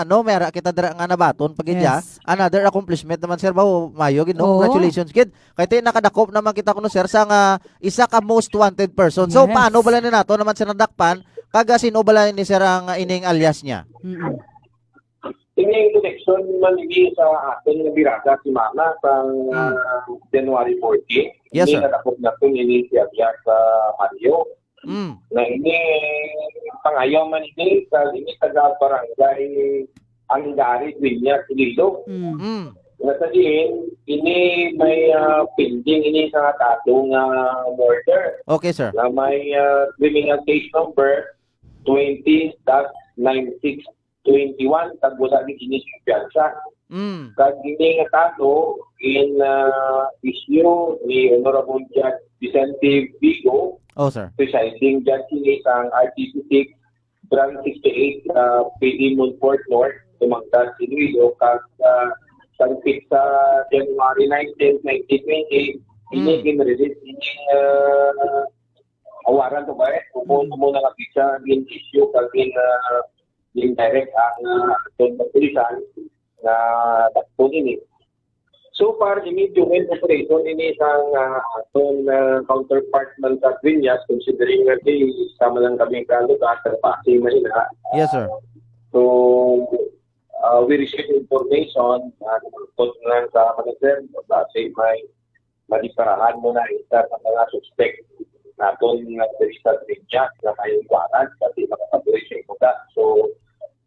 ano, may ara kita dira nga nabaton pa gid, ya. Yes. Another accomplishment naman, sir, ba? Mayo gid, no? Oo. Congratulations gid. Kay ti, nakadakop naman kita kuno, sir, sa nga isa ka most wanted person. So, yes, paano bala ni nato naman, sir, nadakpan? Kag, ah, sino bala ni, sir, ang, ah, ining alias niya? Mm-mm. Ini connection man ini sa aton nga birada si Mana sa, Mm. ah, January fourteen. Yes, ini sir. Nadakop naton ini si alias, ah, Mario. Mm. Na ini pangayaw man ini sa ini taga barangay Angari, Dueñas, Iloilo. Mm. Mm. Nga sa diin, ini may, ah, pending ini sa tato nga murder. Okay, sir. Na may, ah, criminal case number twenty dash nine six twenty-one, kag wala ni kini kumpiyansa. Mm. Kag ini nga kaso, in, ah, issue ni Honorable Judge Vicente Vigo, Oh, sir. Presiding Judge ini sang R T C six, Branch sixty-eight, ah, P D Montfort North, Dumangas, Iloilo, kag, ah, sang petsa January nineteen, twenty twenty, ini Mm. gin-release ini, ah, warrant of arrest. Kung Mm. mo na nga petsa, gin-issue kag gin, ah, gin-direct ang, ah, aton kapulisan nga dakpon ini. So far, ini joint operation ini sang, ah, aton, ah, counterpart man sa Dueñas, considering nga di sama lang kami ka lugar, sa Pasig, Manila. Yes, sir. So, ah, we receive information, ah, tungkol nga sa mga, sir, base may madisparahan mo na isa sa mga suspect naton nga diri sa Dueñas nga may warrant kasi makapag-reach sa imo ka. So,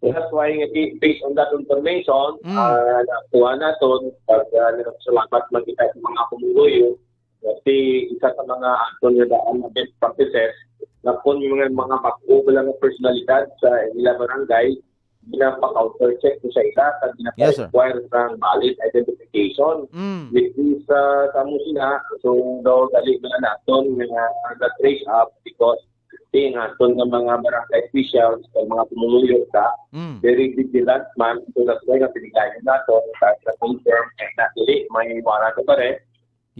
that's why nga, based on that information, Mm. ah, nakuha naton, pag, ah, nagpasalamat man kita sa mga pumuluyo, kasi isa sa mga aton nga daan nga best practices, na kung yung mga, mga bag-o pa lang nga personalidad sa ila barangay, ginapa-counter check ko sa ila, kag Yes, sir. ginapa-require sang valid identification. Mm. Which is, ah, sa mo sila, so, daw dali na naton nga na-trace up because di naton nga mga barangay officials, kag mga pumuluyo sa Mm. very vigilant man, so that's why nga pinigayon naton, sa, sa confirm, kay na dili, may warrant of arrest,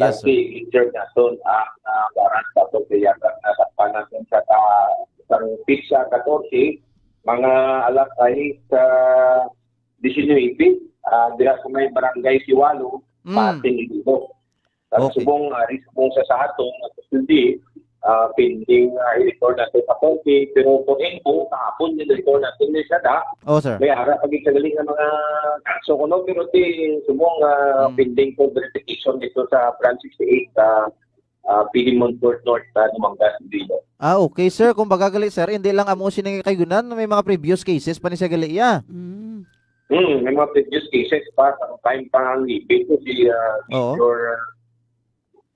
Yes, sir. Kasi i-serve naton ang, ah, warrant sa pagkayagan na sa panagon sa ka-, sa petsa katorse, mga alas sais sa diecinuebe, ah, dira sa may barangay Siwalo, Mm. Pasig, Iloilo. At Okay. subong, ah, subong sa, sa aton, ah, custody, ah, pending, ah, i-record nato sa korte, pero kung info, kahapon yung record nato ni Sada, Oh, sir. may ara pag sa gali nga mga kaso kuno, pero ti subong, ah, Mm. pending po verification dito sa Branch sixty-eight, ah, ah, Pilimon Court North, ah, Dumangas, Iloilo. Ah, okay, sir. Kung baga gali, sir, hindi lang amo sini kayunan, may mga previous cases pa ni sa gali, ya. Mm. Hmm, may mga previous cases pa sa time pa ang libid ko si, ah, Oo. Major,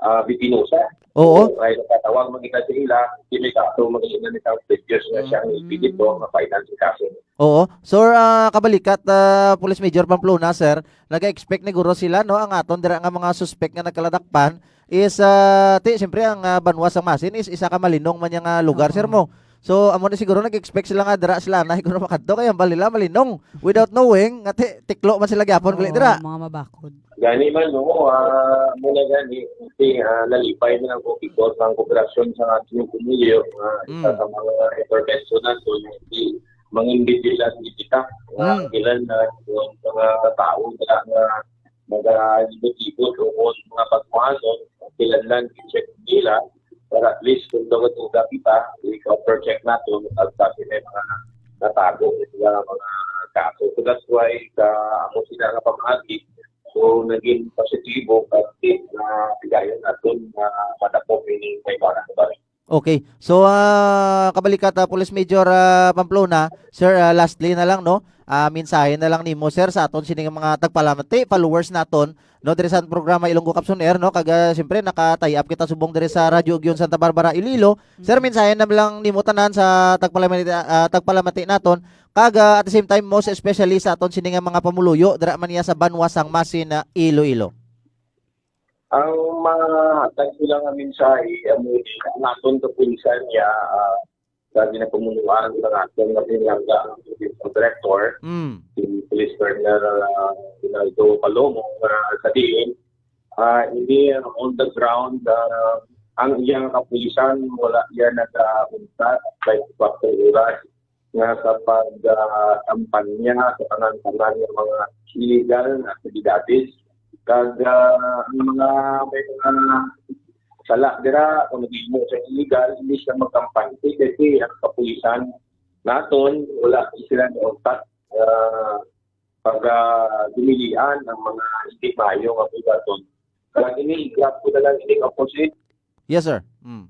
ah, Vitinosa. Oo. So, ay nakatawag man kita sa ila, kini kaso, mag-iinan nitang previous na siya ang Mm. ipinito, nga finance kaso. Oo. So, ah, kabalikat, ah, Police Major Pamplona, sir, nag-expect ni guro sila, no, ang aton dira nga mga suspect nga nagkaladakpan is, ah, ti, siyempre, ang, ah, banwa sang Masin is isa ka malinong man niya nga lugar, sir, Oo. mo. So, amo na siguro nag-expect sila nga dira sila na siguro makadto, kay hambal nila malinong. Without knowing, nga ti-, tiklo man sila gyapon gali Oo, dira. Mga mabakod. Gani man, no, ah, muna gani, kasi, ah, nalipay na lang ko because ang kooperasyon sa ating pumulyo, ah, isa Mm. sa mga intervention nato, yung di, mga individual na kita, nga Mm. ilan na yung mga tao na, na nagalibot-libot o kung mga pagkuhanon, kailangan i-check nila para at least kung daw ito kita, i-counter check nato at kasi may mga natago, may mga, mga kaso. So that's why sa amo sila nga pamagi, so naging positibo kasi na tigayon naton na madakop ini kay para sa balik. Okay. So, ah, kabalikat, ah, Police Major, ah, Pamplona, sir, ah, lastly na lang, no? Ah, mensahe na lang nimo, sir, sa aton sining mga tagpalamati, followers naton, no, diri sa programa Ilonggo Caps on Air, no? Kag, ah, siyempre, naka-tie up kita subong diri sa Radyo Ugyon Santa Barbara, Iloilo. Sir, Mm. mensahe na lang nimo tanan sa tagpalamati, ah, tagpalamati naton. Kag, ah, at the same time, most especially sa aton sini nga mga pamuluyo, dira man niya sa banwa sang Masin, ah, Iloilo. Ang mahatag ko lang nga mensahe, amo ni ang aton kapulisan niya, ah, sa ginapamunuan ng aton nga pinaka director, Mm. si Police Colonel, ah, Rinaldo Palomo, nga sa diin, ah, hindi on the ground, ah, ang iyang kapulisan, wala yan nag-untat, twenty-four oras nga sa pag, ah, kampanya sa tanan-tanan nga mga illegal nga aktibidades. Kag, ah, ang mga may mga sala dira, kung nag-imo sa illegal, hindi sila magkampante kasi ang kapulisan naton, wala sila niuntat, ah, pag, ah, dumilian ang mga hindi maayo nga buhaton. Kag ini, i-grab ko na lang ini nga opposite. Yes, sir. Mm.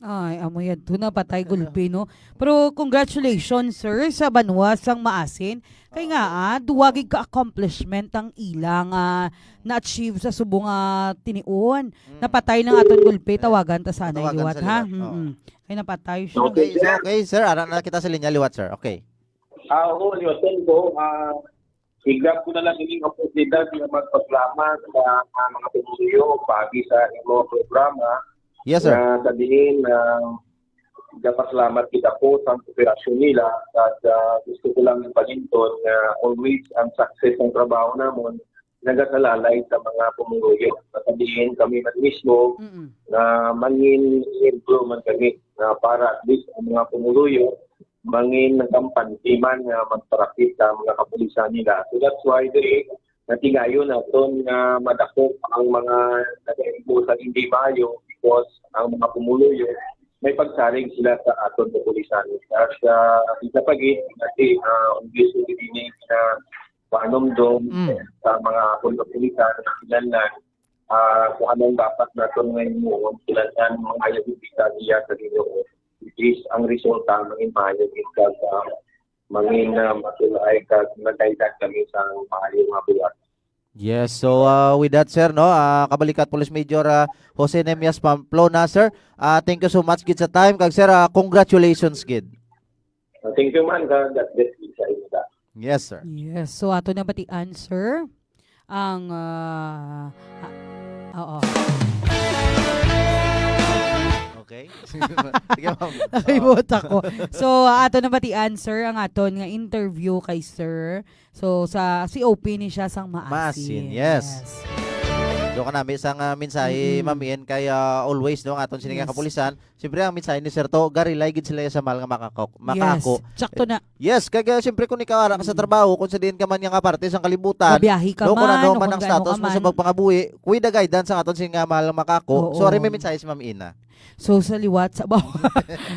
Ay, amo yan. Ito na, patay gulpi, no? Pero congratulations, sir, sa banwa sang Maasin. Kay nga, ah, duwa gid ka accomplishment ang ilang, ah, na-achieve sa subong nga tinion. Mm. Napatay ng aton gulpi, tawagan ta sana Tawagan liwat, sa ha? liwat, oo. Mm-mm. Kay napatay siya. Okay, so, okay, sir. Ara na kita sa linya liwat, sir. Okay. Ah, oo, liwatan ko. Ah, i-grab ko na lang ining oportunidad nga magpasalamat sa, ah, mga pumuluyo pagi sa imo programa. Yes, sir. Nga sa diin, ah, nagapasalamat kita po sa kooperasyon nila. At, ah, gusto ko lang ipalintun nga always ang success ng trabaho namon nagasalalay sa mga pumuluyo. Sa diin kami man mismo Mm-mm. na mangin ejemplo man kami na para at least ang mga pumuluyo mangin nagkampante man nga magparapit sa mga kapulisan nila. So that's why diri natigayon naton nga madakop ang mga nagaigo sa hindi maayo because ang mga pumuluyo may pagsarig sila sa aton kapulisan. At, ah, isa pa gid, kasi, ah, ang gusto ko din na panumdum Mm. sa mga akon kapulisan, kinahanglan, ah, kung anong dapat naton nga himuon, kinahanglan mga ayaw kita niya sa Ginoo. Which is, ang resulta, mangin maayo gid ka sa mangin, ah, matulay kag nagaydan kami sa maayo nga buhat. Yes, so, ah, with that, sir, no, ah, kabalikat Police Major, ah, Jose Nemias Pamplona, sir, ah, thank you so much gid sa time, kag sir, ah, congratulations gid. Uh, thank you, man. God, God bless you sa inyo. Yes, sir. Yes. So, ato na batian, sir, ang, ah, ah, oo. Okay. Sige, ma'am. Sige, ma'am. Nakalimutan ko. So, ato na batian, sir, ang aton nga interview kay sir. So, sa C O P ni siya sang Maasin. Maasin, yes. Yes. Do ka nami sang, ah, mensahe, Mm-mm. Ma'am Ian, kay, ah, always, no, ang aton sini nga Yes. kapulisan. Siyempre, ang mensahe ni Sir to, garilay gid sila sa mahal nga makakok-, Yes. makako. Sakto na. Yes, kag, ah, siyempre, kung ikaw ara ka sa Mm. trabaho, kung sa diin ka man nga parte sang kalibutan, Gabiyahe ka no, kung man, ano o man kung ang gaano status ka mo sa man. pagpangabuhi, with the guidance ang aton sini nga mahal nga makako. Oo. So, ari may mensahe si Ma'am Ina. So, sa liwat sa,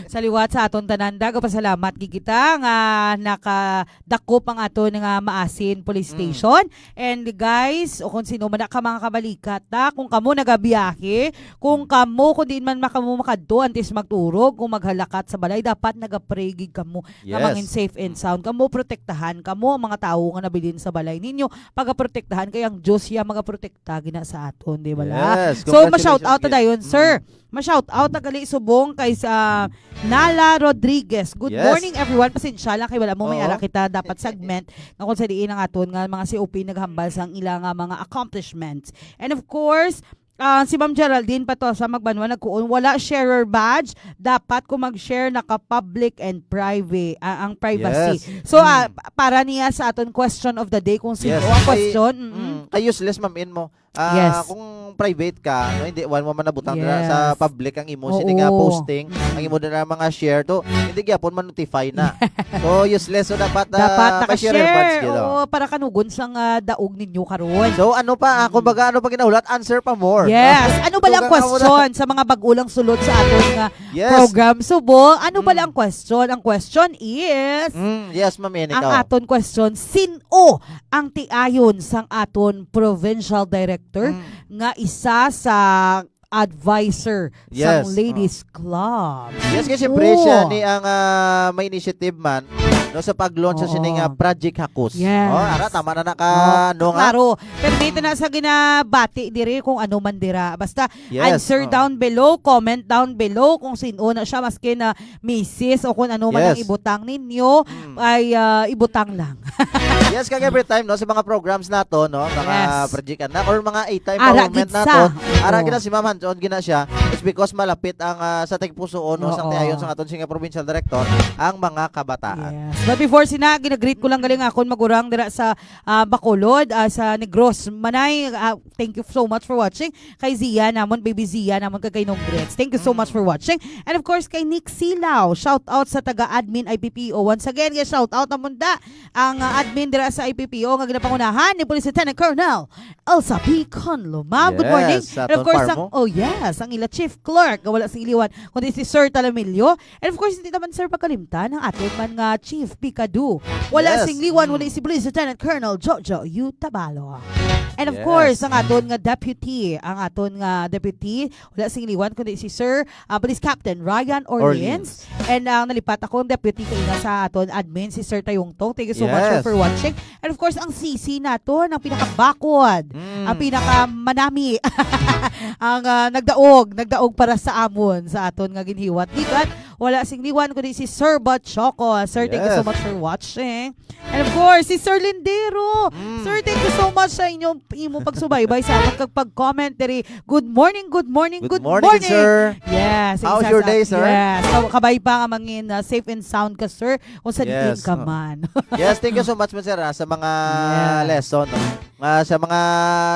sa liwat sa aton tanan, nagapasalamat gid kita nga nakadakop ang aton nga Maasin Police Mm. Station. And guys, o kung sino man na ka mga kabalikat, ta, kung kamo nagabiyahe, kung Mm. kamo, kung diin man ma-, kamo makadto, antes magturog, kung maghalakat sa balay, dapat nagapray gid kamo nga Yes. mangin safe and Mm. sound. Kamo protektahan, kamo ang mga tawo nga nabilin sa balay ninyo, pagaprotektahan kay ang Dios iya magaprotekta gina sa aton, di ba la? Yes, So, ma-shout out ta congratulations, dayon, sir. Mm. Ma-shout out ta gali subong kay sa Nala Rodriguez. Good Yes. morning, everyone. Pasensya lang kay wala mo may Oo. ara kita dapat segment nga kung sa diin ang aton nga mga C O P naghambal sang ila nga mga accomplishments. And of course, ah, si Ma'am Geraldine Patosa Magbanwa nagkuon, wala sharer badge. Dapat kung mag-share naka public and private, ah, ang privacy. Yes. So, ah, Mm. pa-, para niya sa aton question of the day kung sino Yes. ang Kay, question, mm. mm, kay useless, Ma'am In, mo. Ah, Yes. kung private ka, no, hindi, wala mo man nabutang dira sa Yes. public ang imo sini nga Oo. posting, ang imo dira mga share, to, hindi gyapon ma-notify na. So, useless. So, dapat, ah, Dapat ma-share, naka-share. Bards, gid, oh. Oo, para kanugon sang, ah, daog ninyo karon. So, ano pa, ah, Mm. kumbaga, ano pa ginahulat? Answer pa more. Yes. Ano ba lang Dugang ka muna. question sa mga bag-o lang sulod sa aton nga Yes. program, Subo? Ano ba Mm. lang question? Ang question is, Mm, yes, Ma'am Eni, ang ikaw. aton question, sin-o ang tiayon sang aton provincial director Mm. nga isa sa advisor Yes, sang Ladies oh. Club? Yes, kasi siyempre, siya Oo. ni ang, ah, may initiative man, no, sa pag-launch sa Oo. sining, ah, Project Hakos. Yes. Oh, ara, tama na naka, Oh, no nga? klaro. Pero dito na sa ginabati diri kung ano man dira. Basta Yes, answer oh. down below, comment down below kung sino na siya, maski na misis o kung ano man ang Yes. ibutang ninyo, Mm. ay, ah, ibutang lang. Yes, kag every time, no, sa mga programs nato, no, mga Yes. Project Anak or mga A-time Ara pa gid movement sa. nato, ara Oo. gid na si Ma'am Hanson, gid na siya. It's because malapit ang, ah, sa tagpusuon, no, sa Oo. tiayon sa aton siya nga provincial director, ang mga kabataan. Yes. But before sina, ginagreet ko lang galing akon magurang dira sa, ah, Bacolod, ah, sa Negros. Manay, ah, thank you so much for watching. Kay Zia namon, baby Zia namon, kag kay Nong Grits. Thank you so much Mm. for watching. And of course, kay Nick Silaw. Shout out sa taga-admin I P P O. Once again, yes, shout out namon da ang, ah, admin dira sa I P P O nga ginapangunahan ni Police Lieutenant Colonel Elsa P. Conlo. Ma'am, good morning. Yes, And of aton course, ang, Parmo. oh yes, ang ila chief clerk, nga wala sing iliwan, kundi si Sir Talamillo. And of course, hindi naman, sir, pagkalimtan ang aton man nga chief Picado. Wala Yes. sing liwan, wala Mm. si Police Lieutenant Colonel Jojo Yutabalo. And of Yes. course, ang aton nga deputy, ang aton nga deputy, wala sing liwan, kundi si Sir, ah, Police Captain Ryan Orleans. Orleans. And ang nalipat ako, ang deputy kaina sa aton admin, si Sir Tayong Tong. Thank you so much, sir, Yes. for watching. And of course, ang C C nato, ang pinakabakod, Mm. ang pinakamanami, ang, ah, nagdaog, nagdaog para sa amon, sa aton nga ginhiwat. Gikan, wala sing liwan, kundi si Sir Bachoco. Sir, thank you so Yes. much for watching. And of course, si Sir Lindero. Mm. Sir, thank you so much sa inyong, imo pagsubaybay sa amon kag pag-comment diri. Good morning, good morning, Good good morning, morning. sir. Yes, How's isa your sa, day, sir? yes. Ka-, kabay pa nga mangin, uh, safe and sound ka, sir. Kung sa diin Yes, ka oh. man. Yes, thank you so much, man, sir, ah, sa mga Yes. lesson, no? Ah, sa mga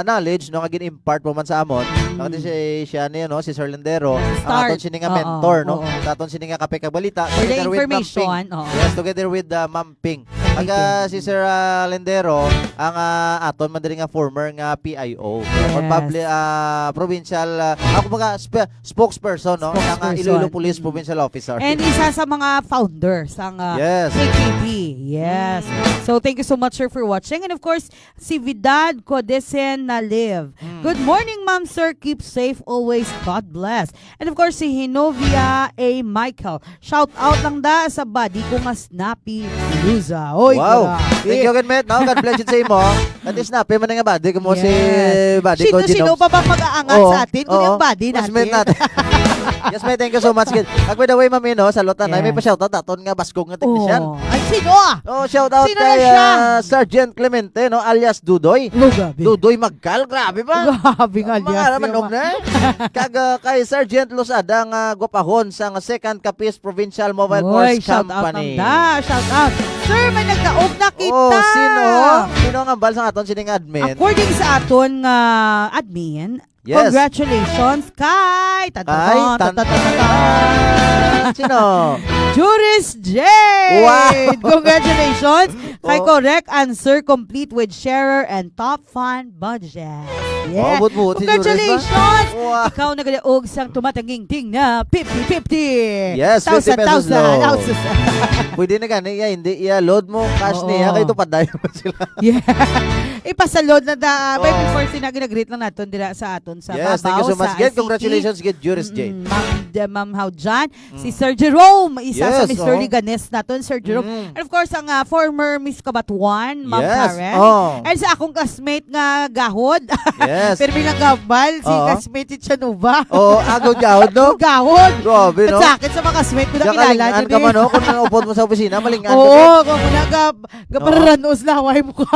knowledge, no, nga gin-impart mo man sa amon. Mm. Nakita si, siya niya, no, si Sir Lindero, ang Start. aton sini nga Oo, mentor, no? oo. Sa aton sini nga Kape kag Balita, For the together with Ma'am Ping. information, oo. Yes, together with, uh, Ma'am Ping. Pag, Ping. ah, si Sir, ah, Lindero, ang, ah, aton man diri nga former nga P I O. Or Yes. publi-, ah, provincial, ah, ako mga spe-, spokesperson, no? Ng, ah, Spokesperson. Iloilo Police Mm. Provincial Officer. And isa sa mga founder sang, ah, Yes. K K P. Yes. Mm. So, thank you so much, sir, for watching. And of course, si Vidad Codesen na live. Mm. Good morning, ma'am, sir. Keep safe always. God bless. And of course, si Hinovia A. Michael. Shout out lang da sa body ko nga Snappy Luza. Oy, Wow. grabe. Thank you, good mate. No? God bless you sa imo. At least, snappy man nga body ko mo si Yes. body ko, Sino-sino Ginob. pa ba mag-aangat Oo. sa atin kung Oo. yung body Mas natin? mate natin. Yes, mate. Thank you so much. Good. At by the way, Mami, no, sa Lotan, ay, may Yes. pa-shoutout aton nga baskog nga technician. Oh. Ay, sino? Oh, shout out Sino na kay siya? ah, Sergeant Clemente, no, alias Dudoy. Oh, grabe. Dudoy Magkal, grabe ba? Grabe nga, Mga alias, manok man. na. Kag, ah, kay Sergeant Losada nga gwapahon sa nga Second Capiz Provincial Mobile Oy, Force shout out Company. lang da. Shout out. Sir, may nagdaog na kita. Oh, sino? Sino ang hambal sa aton sining admin? According sa aton nga admin, Yes. congratulations kay tan, tan, Kay tan, tan, tan, tan, tan, tan, tan. Sino? Juris J. Wow. Congratulations kay Oh. correct answer, complete with sharer and top fun budget. Yeah. Oh, but, but, si Juris ba? Congratulations. Wow. Ikaw nagadaog sang tumatangingting na fifty fifty. Yes, Thousand, fifty pesos thousand. load. Thousand. Pwede na gani, iya, hindi, iya, load mo, cash Oo. niya, kay tupad dayon sila. Yeah. Ipasa-load na da. But Oh. before, sina, ginagreet lang naton dira sa aton sa Yes, thank you Babaw, so much. sa Again, I C T. congratulations, good Juris J. Mm-mm. Ma'am, the, Ma'am Hao Jan, si Mm. Sir Jerome, isa sa Yes, Mister oh. Leganes naton, Sir Jerome. Mm. And of course, ang, ah, former Miss Cabatuan, Ma'am Yes, Karen. oh. And sa akong classmate nga gahod. Yes. Pero bilang gabal, si Oo. classmate Chanova. Oo, agod gahod, no? Gahod. Grabe, no? At sa akin, sa mga classmate ko na Kaya kilala, kalingaan ka dyan man, eh. no? Kung naupod mo sa opisina, malingaan ka Oo, din. kung muna ka, No? Kaparanos laway mo ka.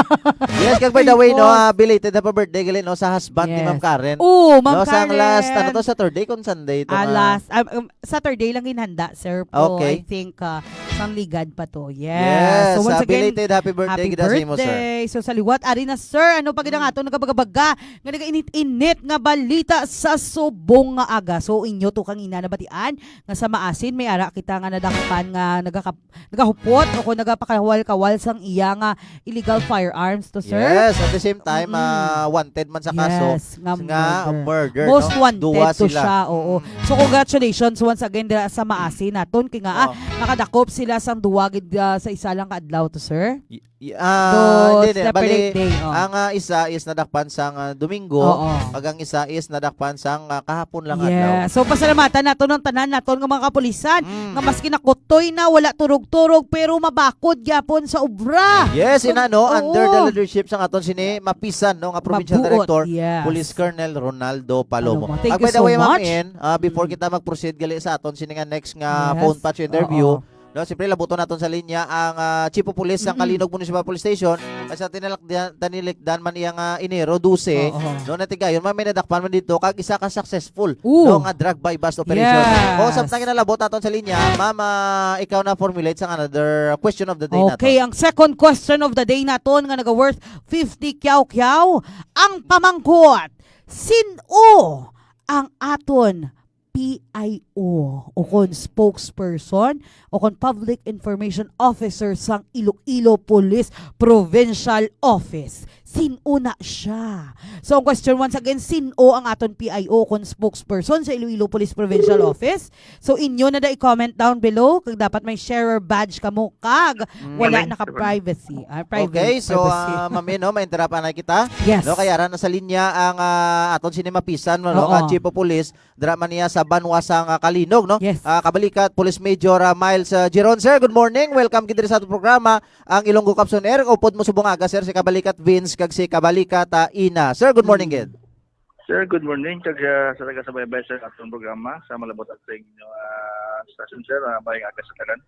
Yes, kag by the way, no, Tapos ah, belated na pa birthday gali, no, sa husband ni Yes. Ma'am Karen. Oo, Ma'am No, sa Karen. last, ano to, Saturday kung Sunday to Ah, nga. last, um, um, Saturday lang ginhanda, sir, po. Okay. I think, ah, sa Ang ligad pa to. Yes. Yes, So, once ah, again, belated happy birthday happy gid sa imo, sir. birthday. So, sa liwat, ari na, sir, ano pa gid ang Mm. aton nagabaga-baga nga nagainit-init nga balita sa subong nga aga? So, inyo to kang ina nabatian nga sa Maasin, may ara kita nga nadakpan nga nagaka-, nagahupot o kung nagapakawal-kawal sang iya nga illegal firearms to, sir? Yes, at the same time, Mm-mm. ah, wanted man sa kaso Yes, nga nga murder. murder, Most no? wanted Duwa to sila. siya, oo. Mm. So, congratulations once again dira sa Maasin naton, kay nga, ah, Oh. nakadakop sila sang duwa gid, ah, sa isa lang ka adlaw to, sir? Y-, y-, ah, Dos, hindi, hindi. separate Bali, day, oh. ang, ah, isa is nadakpan sang, ah, Domingo, Oo. pag ang isa is nadakpan sang, ah, kahapon lang adlaw. Yeah. So, pasalamatan naton ang tanan naton nga mga kapulisan Mm. nga maski nakutoy na, wala turog-turog, pero mabakod gyapon sa obra. Yes, Mag-, ina, no? Under the oo. leadership sang aton sini mapisan, no, nga provincial Mabuot, director, yes. Police Colonel Ronaldo Palomo. Palomo. Thank Ah, by you the so way, Ma'am much. In, ah, before Mm. kita mag-proceed gali sa aton sini nga next nga Yes. phone patch interview, Oo. no, siyempre, labuton naton sa linya ang, ah, Chief of Police sang Mm-mm. Calinog Municipal Police Station, kay sa tinalak-, tinilikdan man iya nga Enero dose, Oo. no, natigayon man may nadakpan man dito, kag isa ka successful, Oo. no, nga drug buy-bust operation. Yes. O, samtang ginalabot naton sa linya, Ma'am, ah, ikaw na formulate sang another question of the day naton. Okay, ang second question of the day naton nga naga-worth fifty kyaw-kyaw, ang pamangkot, sin-o ang aton P I O o kon spokesperson o kon Public Information Officer sang Iloilo Police Provincial Office? Sin-o na siya? So, ang question once again, sin-o ang aton P I O o kon spokesperson sa Iloilo Police Provincial Office? So, inyo na da i-comment down below kag dapat may sharer badge kamo kag Mm. wala Kami. naka-privacy. Ah, private Okay, so, privacy. ah, Ma'am In, no, ma-interrupt anay kita. Yes. No, kay ara na sa linya ang, ah, aton sini mapisan, no, no, Oo. ka Chief of Police, dira man niya sa banwa sang, ah, Calinog, no? Yes. Ah, kabalikat, Police Major, ah, Miles, ah, Giron. Sir, good morning. Welcome gid diri sa atong programa, ang Ilonggo Caps on Air. Upod mo subong aga, sir, si kabalikat Vince kag si kabalikat, ah, Ina. Sir, good morning Mm. gid. Sir, good morning. Kag, ah, sa taga-subaybay sa atong programa, sa malabot at sa inyo, ah, station, sir, ah, maayong aga sa tanan.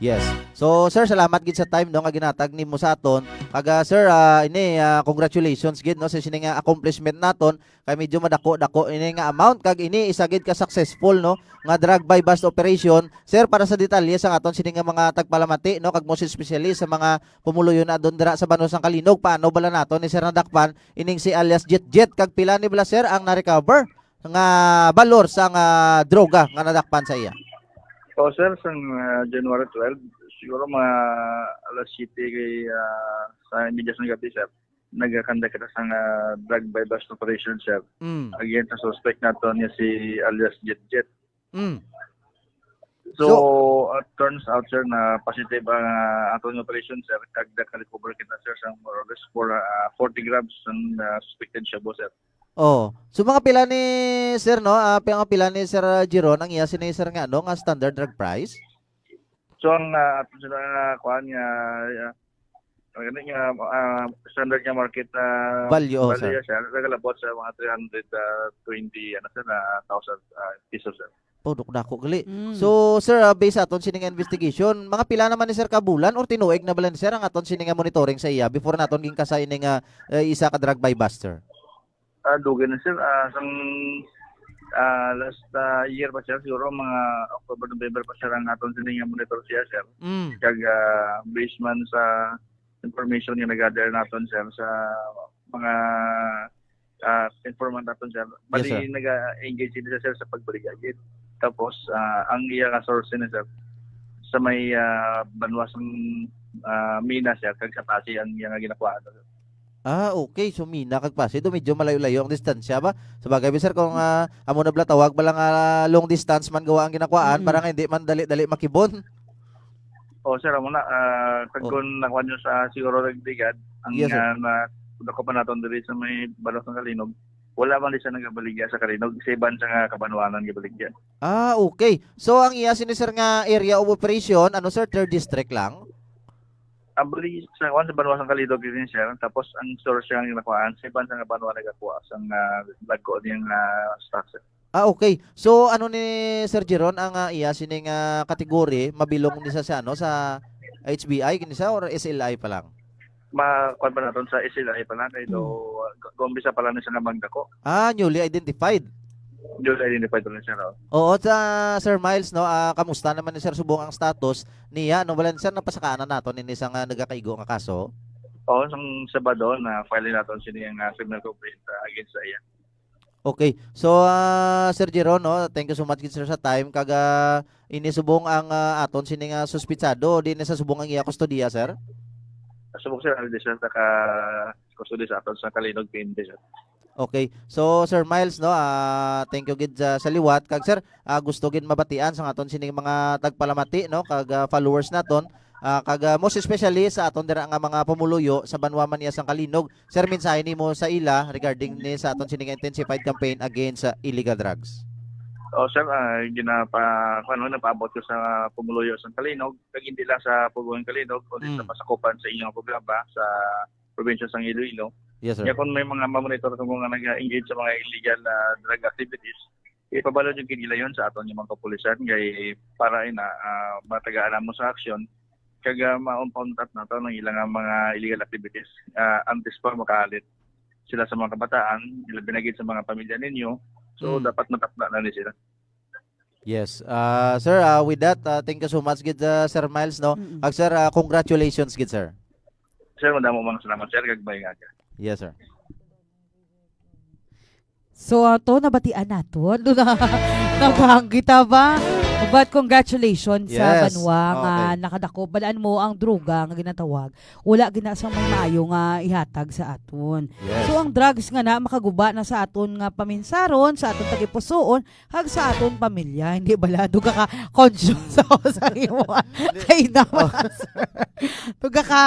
Yes. So, sir, salamat gid sa time, no, nga ginatag nimo sa aton. Kag, ah, sir, ah, ini, ah, congratulations gid, no, sa sini nga accomplishment naton. Kay medyo madako-dako ini nga amount, kag ini isa gid ka successful, no, nga drug buy-bust operation. Sir, para sa detalye sa aton sini nga mga tagpalamati, no, kag most especially sa mga pumuluyo na adun dira sa banwa sang Calinog, paano bala naton ni sir nadakpan ining si alias Jet Jet, kag pila ni bala, sir, ang na-recover nga balor sang, ah, droga nga nadakpan sa iya? O, sir, sang, ah, January twelve, siguro mga alas siyete kay, ah, sa media sang gabi, sir, nagakanda kita sang, ah, drug buy-bust operation, sir. Mm. Against sa suspect naton nga si alias Jet Jet. Mm. So, So, uh, turns out, sir, na positive ang, uh, aton nga operation, sir. Kag naka-recover kita, sir, sa more or less for, uh, forty grams ng, uh, suspected shabu, sir. Oh. So, mga pila ni, sir, no? Ah, pi-, mga pila ni Sir, ah, Jeron ang iya sini, sir, nga, no, nga standard drug price? So, ang, uh, aton sila, uh, kuan nga, uh, ang gani nga, uh, standard nga market, uh, Value, oh, value, sir. sir, nagalabot sa mga three hundred twenty, ano, sir, na thousand, uh, pesos, sir. Oh, dako-dako gali. Mm. So, sir, ah, based sa aton sining investigation, mga pila naman ni sir ka bulan or tinuig na bala ni sir ang aton sining nga monitoring sa iya before naton ginkasa ini nga, eh, isa ka drug buy-bust, sir? Ah, dugay na, sir. Ah, sang, ah, last, ah, year pa, sir, siguro mga October, November pa, sir, ang aton sining nga monitor siya, sir. Mm. Kag, ah, based man sa information nga nag-gather naton, sir, sa mga, ah, informant naton, sir. Yes, Bali, sir. nag-engage sila, sir, sa pagbaligya gid. Tapos, ah, ang iya nga source ni, sir, sa may, ah, banwa sang, ah, Mina, sir, kag sa Passi ang iya nga ginakuha, sir. Ah, okay. So, Mina kag Passi, do medyo malayo-layo ang distansya ba? Sa bagay, sir, kung, ah, amo na bala tawag bala nga long distance man gawa ang ginakuhaan, Mm. para nga hindi man dali-dali makibon. Oh, sir, amo na, ah, kag Oh. kung nakuha nyo sa siguro nagligad, ang, Yes, sir. ah, na, dako pa naton diri sa may Balos ng Kalinog, wala man di siya nagabaligya sa Kalinog, sa iban sa nga kabanwanan gabaligya. Ah, okay. So, ang iya sini, sir, nga area of operation, ano, sir, third district lang? Ang bali sa, kuwan, sa banwa sang Kalinog, yun, sir. Tapos, ang source siya nga nakuhaan, sa iban sa nga banwa nagakuha, sa nga lagko niyang, ah, stock, sir. Ah, okay. So, ano ni Sir Jeron ang, ah, iya sining, ah, category? Mabilong ni sa, sa, ano, sa H B I, kini sa, or S L I pa lang? Ma-, kuwan pa naton sa S L I pa lang, kay do, Hmm. gu-, gumbisa pa lang ni sa nga magdako. Ah, newly identified. Duly identified na, sir, oh. Oo, sa Sir Miles, no, ah, kamusta naman ni Sir subong ang status niya? Ano, wala, sir, napasakaan na naton ini sa nga nagakaigo nga kaso? Oo, sang Sabado na file naton sini ang, ah, criminal complaint, ah, against sa iya. Okay. So, ah, Sir Jeron, no, thank you so much gid, sir, sa time. Kag, ah, ini subong ang, ah, aton sini nga suspitsado, di na sa subong ang iya kustodiya, sir? Subong, sir, ano di, sir, naka-custody sa aton sa Calinog P N P, sir. Okay. So, Sir Miles, no, ah, thank you gid sa, sa liwat. Kag, sir, ah, gusto gid mabatian sa aton sining mga tagpalamati, no, kag, ah, followers naton, ah, kag, ah, most especially sa aton dira nga mga pumuluyo sa banwa man niya sang Calinog. Sir, mensahe nimo sa ila regarding ni sa aton sining intensified campaign against sa illegal drugs. Oh, sir, ah, ginapa-, kuwan, no, napaabot ko sa pumuluyo sa Calinog, kag hindi lang sa Pulong Calinog, kundi sa Mm. masakupan sa inyong programa sa probinsya sang Iloilo. Yes, sir. Kaya kung may mga mamonitor kamo nga nag-engage sa mga illegal na drug activities, ipabalo nyo gid nila yon sa aton nga mga kapulisan kay para ina, ah, matagaan namo sa aksyon kag, ah, ma-combat nato ang ilang, ah, mga illegal activities, ah, antes pa makaalit sila sa mga kabataan, ilabi na gid sa mga pamilya ninyo. So, Mm. dapat matapna na ni sila. Yes. Ah, sir, ah, with that, ah, thank you so much gid, ah, Sir Miles, no? Mm-mm. Kag, sir, ah, congratulations gid, sir. Sir, madamo mga salamat, sir, kag may aga. Yes, sir. So, ato, nabatian nato. Doon na, nabang kita ba? But congratulations sa Yes. banwa nga Okay. nakadakop. Balaan mo ang droga nga ginatawag. Wala gina sang may maayo nga ihatag sa aton. Yes. So, ang drugs nga na makaguba na sa aton nga paminsaron, sa aton tagipusoon, kag sa aton pamilya. Hindi bala, duga ka conscious ako sa imo. Hindi. Kay naman, Oh. sir. Duga ka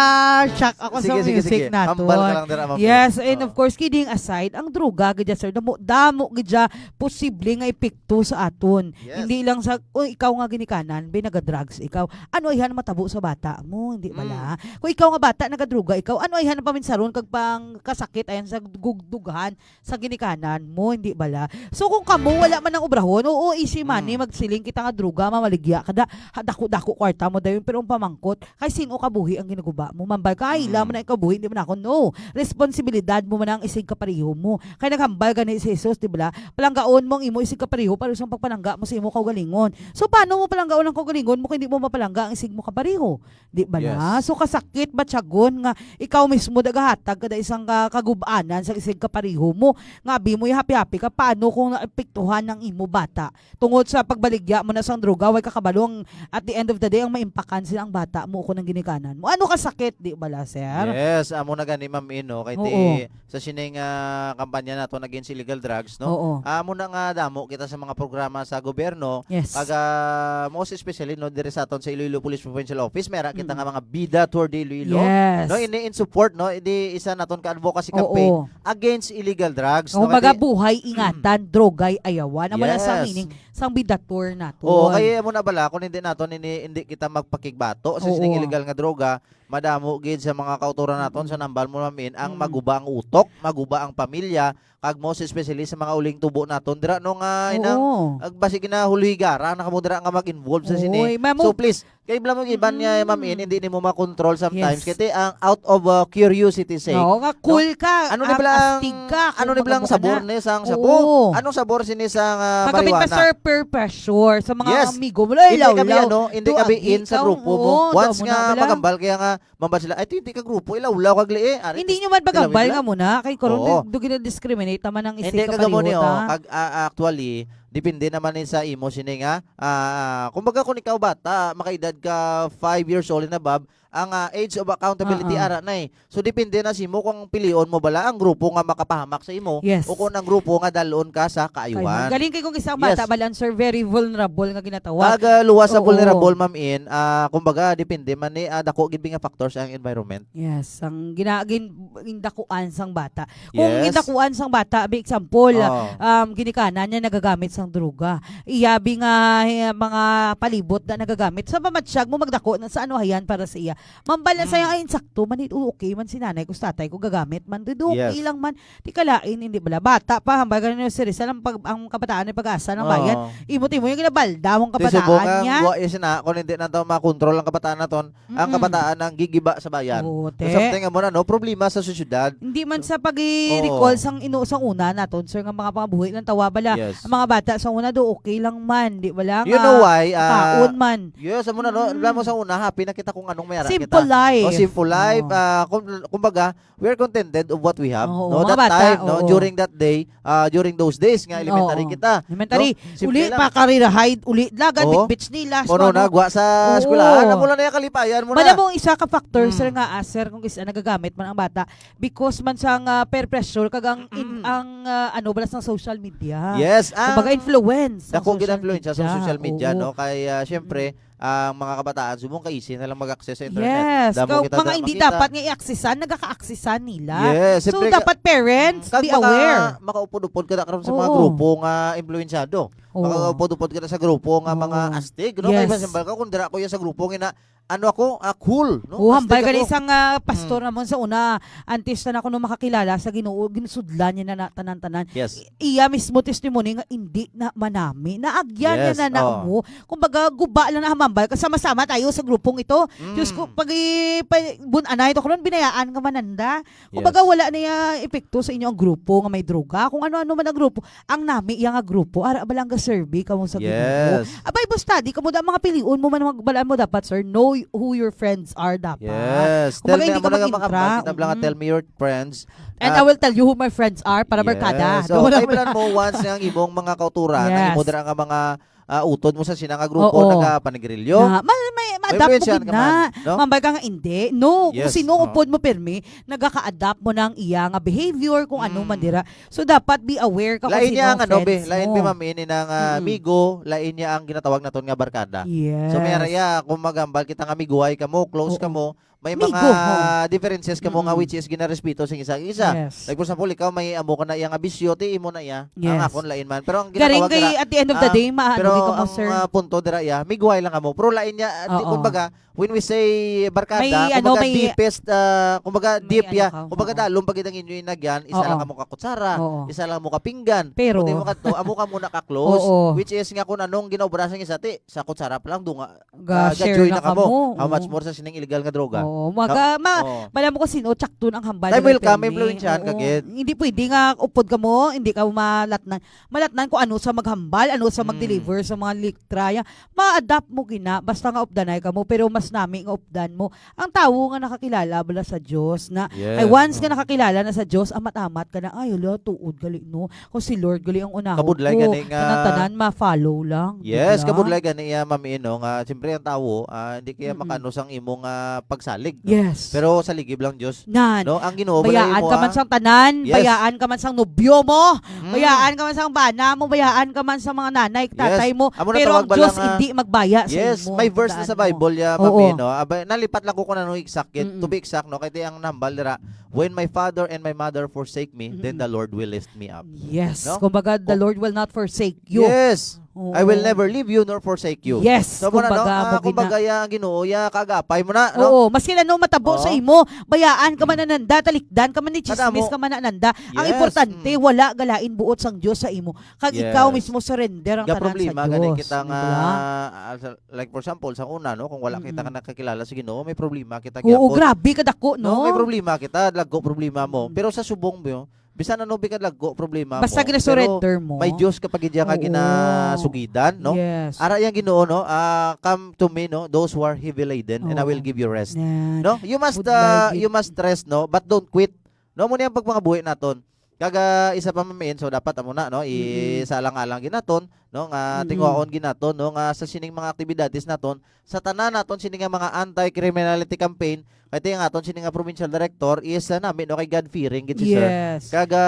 shock ako sa Sige, sige, music sige. naton. Hambal ka lang dira, ma'am. Yes, and Oh. of course, kidding aside, ang droga, gid siya, sir, damo, damo, gid siya, posible nga epekto sa aton. Yes. Hindi lang sa, "Uy, ikaw nga ginikanan, be, naga-drugs ikaw." Ano ayhan matabo sa bata mo, hindi bala? Mm. Kung ikaw nga bata, nagadroga ikaw, ano ayhan ang paminsaron kag pangkasakit ayan sa gugdughan sa ginikanan mo, hindi bala? So, kung kamo, wala man ang obrahon, oo, easy money, Mm. magsiling kita nga droga, mamaligya ka da, ha, dako-dako kwarta mo dayon, pero ang pamangkot, kay sin-o kabuhi ang ginaguba mo? Mambal ka, "Ay, ila Mm. man ang ikabuhi, hindi man ako." No. Responsibilidad mo man ang isig kapareho mo. Kay naghambal gani si Jesus, di bala? "Palanggaon mo ang imo isig kapareho, pareho sang pagpalangga mo sa imo kaugalingon." So, paano mo palanggaon ang kaugalingon mo kung hindi mo mapalangga ang isig mo kapareho? Di bala? Yes. So, kasakit, matyagon nga ikaw mismo nagahatag ka da isang ka-, kagub-anan sa isig kapareho mo. Nga abi mo, happy-happy ka. Paano kung naapektuhan ang imo bata? Tungod sa pagbaligya mo na sang droga, way kakabalo ang, at the end of the day, ang maimpakan sila ang bata mo o kung ang ginikanan mo. Ano kasakit, di bala, sir? Yes, amo na gani, Ma'am In, no? Kay Oo. ti-, sa sining, ah, kampanya naton against illegal drugs, no? Oo. Ah, amo na nga damo kita sa mga programa sa gobyerno. Yes. Kag, ah, most especially, no, diri sa aton sa Iloilo Police Provincial Office, may ara kita Mm. nga mga Bida Tour de Iloilo. Yes. No, ini in support, no, ini isa naton ka advocacy Oo. campaign against illegal drugs, O, no? Kumbaga, Kay ti- buhay ingatan, drogay ayawan. Amo na sa Yes. meaning sang Bida Tour naton. Oo, kay amo na bala, kung hindi naton ini, hindi kita magpakigbato sa sining Oo. illegal nga droga, madamo gid sa mga kautoran naton Mm. sa nambal mo, Ma'am In, ang Mm. maguba ang utok, maguba ang pamilya, kag most especially sa mga uling tubo naton dira, no, nga inang, Oo. ag-, basig na hulhigara na kamo dira nga mag-involve sa sini. Oy, ma'am, So, please, kay bala mo iban niya, Mm. Ma'am In, hindi nimo makontrol sometimes. Yes. Kay ti ang out of, uh, curiosity sake, Oo, nga cool no? ka, Ano ni ang bala ang, astig ka, ano kung ni bala ang magabuo sabor na. ni sang shabu? Oo. Anong sabor sini sang, ah, Kagabi pa, marijuana? sir, peer pressure sa mga Yes. amigo mo. Ay, Hindi lawlaw. kami, ano, hindi Do kami agi in sa ka, grupo mo. oo, Once do mo nga na bala. magambal, kaya nga, mambal sila, "Ay, ti-, hindi ka grupo, ilawlaw kag lii." Ari, Hindi tis-, nyo man ilawin bagambal nila. nga muna, kay karon Oo. di-, do gina-discriminate naman ang Hindi, isig ka kapareho, gamo ni, oh, ta? kag, ah, actually, depende naman ni sa imo sini nga, ah, kumbaga, kung ikaw bata, makaedad ka five years old and above, ang, ah, age of accountability Ah, ah. ara na, eh. So, depende na sa imo kung pilion mo bala ang grupo nga makapahamak sa imo Yes. o kung ang grupo nga dalon ka sa Kay kaayuhan. Galing kay kung isang bata, Yes. bala, sir, very vulnerable nga ginatawag. Kag, ah, luwas sa Oo. vulnerable, Ma'am In, ah, kumbaga, depende man ni, ah, dako gid nga factors ang environment. Yes, ang gina-, gin-, gindakuan sang bata. Kung Yes. gindakuan sang bata, be example, Oo. um, ginikanan niya nagagamit sang droga. Iya, be nga, eh, mga palibot na nagagamit. Sa pamatyag mo, magdako na sa ano hayan para sa iya. Mambal na sa iya, Mm. "Ay, insakto man, it-, okay man si nanay ko, si tatay ko, gagamit man. Di, di okay Yes. lang man. Di kalain, hindi bala. Bata pa, hambal ka na si Rizal, ang, pag, ang kabataan ay pag-asa na bayan. Oo. Imo-timo yung ginabalda mong Di subong kabataan ang niya." wa-, is na, kung hindi na to makontrol ang kabataan naton, ang Mm-mm. kabataan ang gigiba sa bayan. Oo, te. So, something amo na, no? Problema sa sosyedad. Hindi man sa pag-recall Oo. sang ino sang una naton, sir, nga mga pangabuhi lang tawa bala. Yes. Ang mga bata sa una do okay lang man, di bala You nga know why? Ah, kaon man. Yes, amo na, no? Mm. Alam mo sa una, happy na kita kung anong may ara Simple kita. life. O, simple life. Oo. Ah, kung, kumbaga, we are contented of what we have. Oo, No, mga that bata, time, no, oo. during that day, ah, during those days nga elementary Oo. kita. Elementary. No? Simple Uli, lang. Pakarira High, uli, lagan, Oo. bitbits nila. Puno na, gwa sa Oo. eskwelahan. Amo lang na yung kalipayan mo na. Madamo isa ka factor, Mm. sir, nga, ah, sir, kung is, nagagamit man ang bata because man sang, ah, peer pressure, kag ang, in- Mm. ang, ah, ano, bala sang social media. Yes, ang Kumbaga, influence ang dako social gina-influence sa media. social media, Oo. No? Kay, ah, syempre, Mm. ang mga kabataan, subong ka easy na lang mag-access sa internet. Yes. Damo Kag kita mga sa hindi makita. dapat nga i-accessan, nagaka-accessan nila. Yes, So, siyempre ka- dapat parents, Kag be maka-, aware. makaupod-upod ka na karon sa mga Oo. grupo nga impluwensyado. Oo. Makaupod-upod ka na sa grupo nga mga Oo. astig, no? Kay Yes. masambal ka kung dira ko ya sa grupo nga na, ano ako, ah, cool, no? Oh, hambal Astig gani ako. sang, ah, pastor Mm. namon sa una, antes na ako no makakilalan sa Ginoo, ginsudlan niya na, na tanan-tanan. Yes. Iya mismo testimony nga hindi na manami. Naagyan niya Yes, na na oh. mo. Kumbaga, guba lang na hamambal. Kasama-sama tayo sa grupong ito. Diyos ko, Mm. pag i-, pa, bun-anay to, karon binayaan nga mananda. Kumbaga, Yes. wala na iya epekto sa inyo ang grupo nga may droga. Kung ano-ano man ang grupo, ang nami iya nga grupo, ara ba lang ga-survey kamo sa Ginoo? Yes. Ah, Bible study kamo, da, mga pilion mo man, magbalaan mo dapat, sir. Know who your friends are dapat. Yes. Kumbaga, Tell me, hindi ka amo na nga, mag-intra. mga, kita lang, Mm. tell me your friends. And Ah, I will tell you who my friends are para Yes. barkada. So, kailan mo once nga ang imong mga kauturan, ang Yes. imo dira nga mga, ah, utod mo sa sina nga grupo, Oo. nagapanigrilyo? Na, ma-, may, ma-adapt mo Influensyahan gid ka na. man, no? Mambal ka nga hindi. No, kung Yes, sino oo. upod mo pirmi, nagaka-adapt mo na ang iya nga behavior, kung ano man Mm. dira. So, dapat be aware ka kung Lain sino niya ang ang ano, be, friends lain mo. be, ma'am, ini na nga Mm-mm. amigo, lain niya ang ginatawag naton nga barkada. Yes. So, may araya, kung magambal kita nga miguway kamo, close Oo. kamo, may Migo, mga oo. differences kamo nga Mm-mm. which is ginarespeto sing isa ang isa. Yes. Like, for example, ikaw may amo ka na iya nga bisyo, ti imo na iya. Ang Yes. akon lain man. Pero ang Garing ginatawag kay, dira, at the end of the ah, day, maano pero di ka mo, ang, sir. ah, punto dira, iya, miguway lang kamo. Pero lain niya, ah, di, Oo. kumbaga, when we say barkada, May, ano, kumbaga may, deepest, ah, kumbaga may deep ano iya. ka, Kumbaga oo. Dalom pa gid ang inyo inagyan, isa Oo. lang kamo ka kutsara, Oo. isa lang mo ka pinggan. Pero Kundi mo kadto, amo kamo na ka-close, Oo. which is nga kung anong ginaobra sang isa, ti, sa kutsara pa lang, dunga, ah, Ga-share ga-join na na kamo. kamo. How much Oo. more sa sining illegal nga droga? Oo, maga, ma, Oo. Bala mo kung sino, tsakto ang hambal Time na will may come, pirmi. influensyahan ka Oo. gid. Hindi pwede nga upod ka mo, hindi ka malatnan. Malatnan kung ano sa maghambal, ano sa Mm. mag-deliver sa mga litra. Ya, ma-adapt mo gina, basta nga updanay ka mo, pero mas nami nga updan mo. Ang tawo nga nakakilala bala sa Dios na, Yes. ay once Oh. nga nakakilala na sa Dios, amat-amat ka na, "Ay, hala, tuod gali, no? Kung si Lord gali ang unahon Kabudlay ko, gani nga tanan-tanan ma-follow lang." Yes, Diba? kabudlay gani iya, ma'am, eh, no, nga siyempre ang tawo, ah, hindi kaya Mm-mm. makano sang imo nga pagsalig, no? Yes. Pero sa ligi lang, Dios, Nan. No, ang Ginoo, Bayaan mo, ka ah. man sang tanan, Yes. bayaan ka man sang nobyo mo, Mm. bayaan ka man sang bana mo, bayaan ka man sa mga nanay, Yes. tatay mo, Amo na pero tawag ang ba Diyos lang, ah, hindi magbaya sa Yes, imo. may verse na Tandaan sa mo. Bible, ya, Oo. Mami, no? Abay, nalipat lang ko kung ano exact, yet, to Mm-mm. be exact, no? Kaya ang nambal dira, "When my father and my mother forsake me, then Mm-mm. the Lord will lift me up." Yes. No? Kumbaga, the Oh. Lord will not forsake you. Yes. Oo. "I will never leave you nor forsake you." Yes, So, muna, no? kumbaga, Ah, amo gina- kumbaga, ya, ang Ginoo, ya, kaagapay mo na, no? Oo, maski na no matabo sa Oo. imo, bayaan ka man Mm. nananda, talikdan ka man ni Kada chismis mo. ka man nananda. Ang Yes, importante, mm. wala galain buot sang Dios sa imo. Kag ikaw Yes. mismo surrender ang Ga tanan sa problema Dios. gani kita Di nga, ba? ah, sa, like, for example, sa una, no, kung wala kita Mm-mm. ka nakakilala sa Ginoo, may problema kita Oo, gyapon. grabe kadako, no? No, may problema kita, dagko problema mo. Mm. Pero sa subong mo, bisan ano bi kadagko problema Basta mo, gina-surrender pero mo. may Dios ka pa gid ya nga Oo. ginasugidan, no? Yes. Ara yang Ginoo, no? Ah, "Come to me, no, those who are heavy laden, and I will Oo. give you rest." Yan. No? You must, Budlay ah, gid. You must rest, no? But don't quit. No, mo niya ang pagpangabuhi naton. Kaga isa pa, ma'am, so dapat amo na, no? Mm-mm. Isa lang alang ginaton, no? Nga Mm-mm. tinguhaon ginaton, no? Nga sa sining mga aktibidades naton, sa tanan naton sining nga mga anti-criminality campaign, kay ti ang aton sining nga provincial director is, ah, nami, no, kay God-fearing gid si sir. Yes. Kaga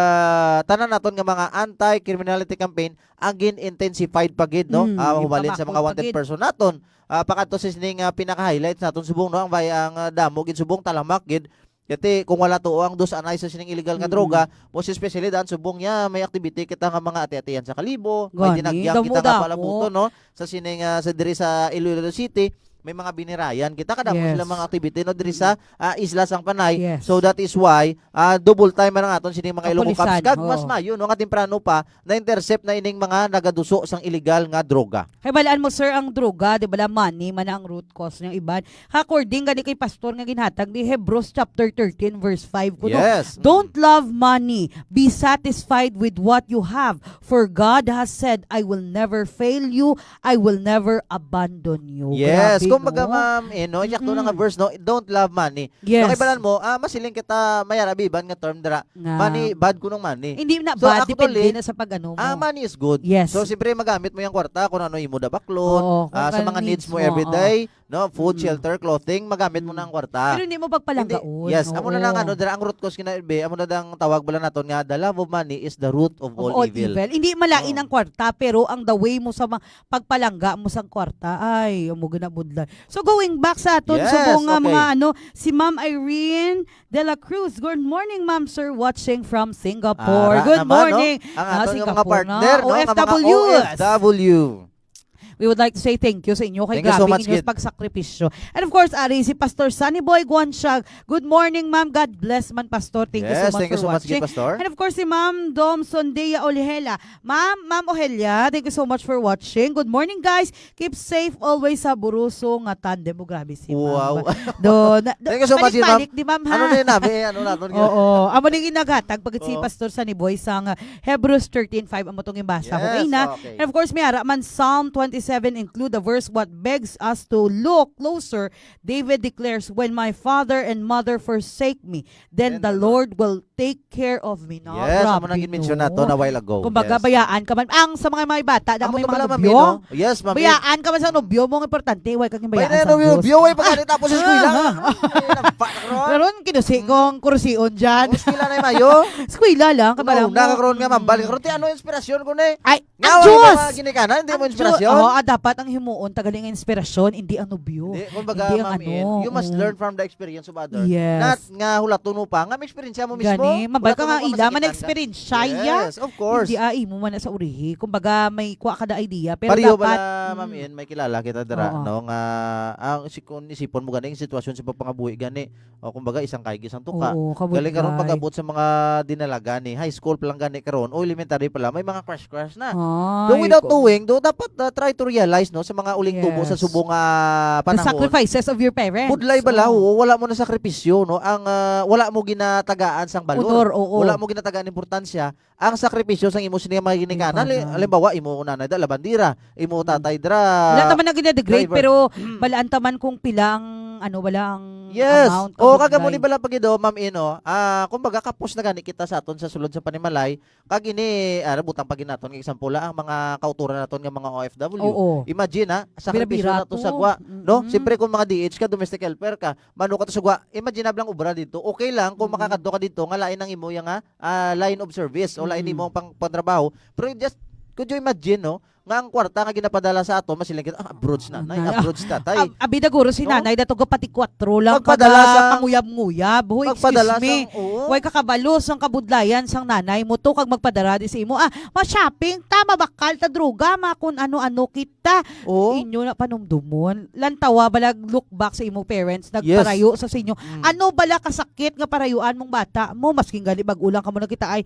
tanan naton nga mga anti-criminality campaign ang gin-intensified pa gid, no? Mm, Ah, hubalin sa ginpamakot mga pa wanted gid. Person naton. Ah, pakadto sa sining, ah, pinaka-highlights naton subong, no? Ang bay-, ang, ah, damo gid subong talamak gid. Kay ti kung wala tuo ang dos anay sa sining illegal nga Mm. droga, most especially daan subong niya may activity kita nga mga ati-atian sa Kalibo, may Gani, dinagyan damo, kita nga damo. Palabuton, no? Sa sining, ah, sa diri sa Iloilo City, may mga binirayan kita, kadamo sila Yes. mga activity, no, diri sa ah, isla sang Panay. Yes. So that is why ah, double time man ang aton sining mga Ilonggo Cops. Kapulisan, Kag mas oo. maayo, no, nga temprano pa na-intercept na ining mga nagaduso sang illegal nga droga. Kay balaan mo, sir, ang droga, di ba, la, money man ang root cause ng iban. According gani kay Pastor nga ginhatag ni Hebrews chapter thirteen, verse five, kuno, Yes. "Don't love money. Be satisfied with what you have. For God has said, 'I will never fail you. I will never abandon you.'" Yes, Grabe, kumbaga, no? ma'am, eh, no, sakto na nga Mm-mm. verse, no, "Don't love money." Yes. Okay, balan mo, ah, masiling kita, may ara biban nga term dira, Nga. "Money, bad kuno ang money." Hindi na So, bad, actually, depende na sa pag-ano mo. Ah, money is good. Yes. So, siyempre, magamit mo yung kwarta kung ano imo dabaklon, Oo, kung ah, sa ano mga needs needs mo mo, everyday, oo. No, food, Mm. shelter, clothing, magamit mo Mm. na ang kwarta. Pero hindi mo pagpalanggaon. Hindi, yes, amo na lang, Oo. ano, dira ang root cause kina be, amo na dang tawag bala naton nga the love of money is the root of Of all all evil. evil. Hindi malain Oo. ang kwarta, pero ang the way mo sa ma- pagpalangga mo sang kwarta, ay, amo ginabudlan. So, going back sa aton Yes, subong nga okay. mga ano, si Ma'am Irene de la Cruz. "Good morning, Ma'am Sir, watching from Singapore." Ara Good naman, no? morning. Ang Ah, aton nga mga Singapore partner, nga. no? Nga mga O F Ws. O F W. We would like to say thank you sa inyo kay Thank you so grabe much, inyong Gid. pagsakripisyo. And of course, ari si Pastor Sunny Boy Guansiag. "Good morning, ma'am. God bless man, Pastor. Thank you so Yes, much thank you for so much, Gid watching." Pastor. And of course, si Ma'am Dom Sondea Olihela. Ma'am, Ma'am Ohela, thank you so much for watching. "Good morning, guys. Keep safe always sa buruso nga tandem." O, grabe si Ma'am. Wow. Do, na, do, Thank you so much, Gid, ma'am. balik-balik, di, Ma'am, ha? Ano na yun, nabi? Ano naton? Oo. Amo ning ginaghatag pag si Oo. Pastor Sunny Boy sa nga Hebrews thirteen five, amo tong gimbasa ko Yes, kaina. okay. And of course, may ara man Psalm twenty-seven include the verse what begs us to look closer. David declares, "When my father and mother forsake me, then the Lord will take care of me." No? Yes, amo Grabe, nang gin-mention no? nato na while ago. Kumbaga, Yes. bayaan ka man. Ang sa mga may bata, na Amo may to mga pala, ma'am, nobyo. no? Yes, ma'am. Bayaan ka man sa nobyo mo, ang importante, way kang May bayaan na sa Diyos. Nobyo, way pagkani tapos sa eskwela. Ay, napa, karon. Karon, kinusi ko ang kurusion dyan. Eskwela na mayo. Eskwela lang, kabala Una ka mo. karon nga, ma'am. Balik karon. Ti, ano ang inspirasyon ko ni? Ay, Nga, ang wala Diyos! mga ginikanan, hindi mo Ang inspirasyon? Diyos! Oo, ah, dapat ang himuon, tagaling ang inspirasyon, hindi ang nobyo. Hindi, kumbaga, Hindi ang ma'am, ano, in, you must oo. learn from the experience of other. Yes. Not nga hulaton mo pa, nga may eksperyensya mo mismo. Gani, mabay ka Hulaton nga mo pa, ila man masakitan ka. eksperyensya ya. Yes, of course. Hindi, ah, imo man na sa urihi. Kumbaga, may kuha ka na idea. Pero Pareho dapat, bala, ma'am, mm. in, may kilala kita dira, Oo. no, nga ang si, kung isipon mo gani, ang sitwasyon sa pagpangabuhi gani, o kumbaga, isang kaig, isang tuka. Oo, Galing karon kabudlay. Pag-abot sa mga dinalaga ni high school pa lang gani karon, o elementary pa lang, may mga crush-crush na. Ay, Do without ko- knowing, do dapat uh, try to realize, no, sa mga uling tubo sa Yes. subong nga The panahon. sacrifices of your parents. Budlay bala, Oo. oo, wala mo na sakripisyo, no? Ang ah, wala mo ginatagaan sang balor. Honor, oo. Wala mo ginatagaan importansya ang sakripisyo sang imo sini nga mga ginikanan. Ginikanan. Li- Halimbawa, imo nanay da labandera, imo Mm. tatay dra. Wala naman na gina-degrade, Driver. pero Mm. balaan taman kung pila ang, ano, wala ang Yes. amount. O, kag amo Kabudlay. ni bala pag ido, ma'am, ino, ah, kumbaga, kapos na gani kita sa aton sa sulod sa panimalay, kag ini, ah, butang pag naton nga example, ah, ang mga kauturan naton nga mga O F W. Oo. Imagine, ha, sakripisyo Bira-bira nato to. sa gwa, no? Mm-mm. Siyempre, kung mga D H ka, domestic helper ka, mano ka to sa gwa, imagine na lang obra dito. Okay lang kung Mm-mm. makakadto ka dito, nga lain ang imo yang, ah, ah, line of service o lain Mm-mm. imo ang pang, pangtrabaho. Pero just, could you imagine, no? Nga ang kwarta nga ginapadala sa aton, masiling kita, ah, abroad na, nay, Nay, abroad na, tay. Ab- abi da guro si No? nanay dato ka pati kwatro lang Magpadala kaga sa panguyab-nguyab. Hoy, Magpadala excuse me. sa, oo. Way kakabalo sang kabudlayan sang nanay mo to kag magpadala di sa imo. Ah, ma-shopping ta, mabakal ta droga, ma kun ano-ano kita. Oo. Inyo na panumdumon. Lantawa bala, look back sa imo parents, Yes. nagparayo sa sa inyo. Mm. Ano bala kasakit nga parayuan mong bata mo? Masking gani bag-o lang kamo na kita ay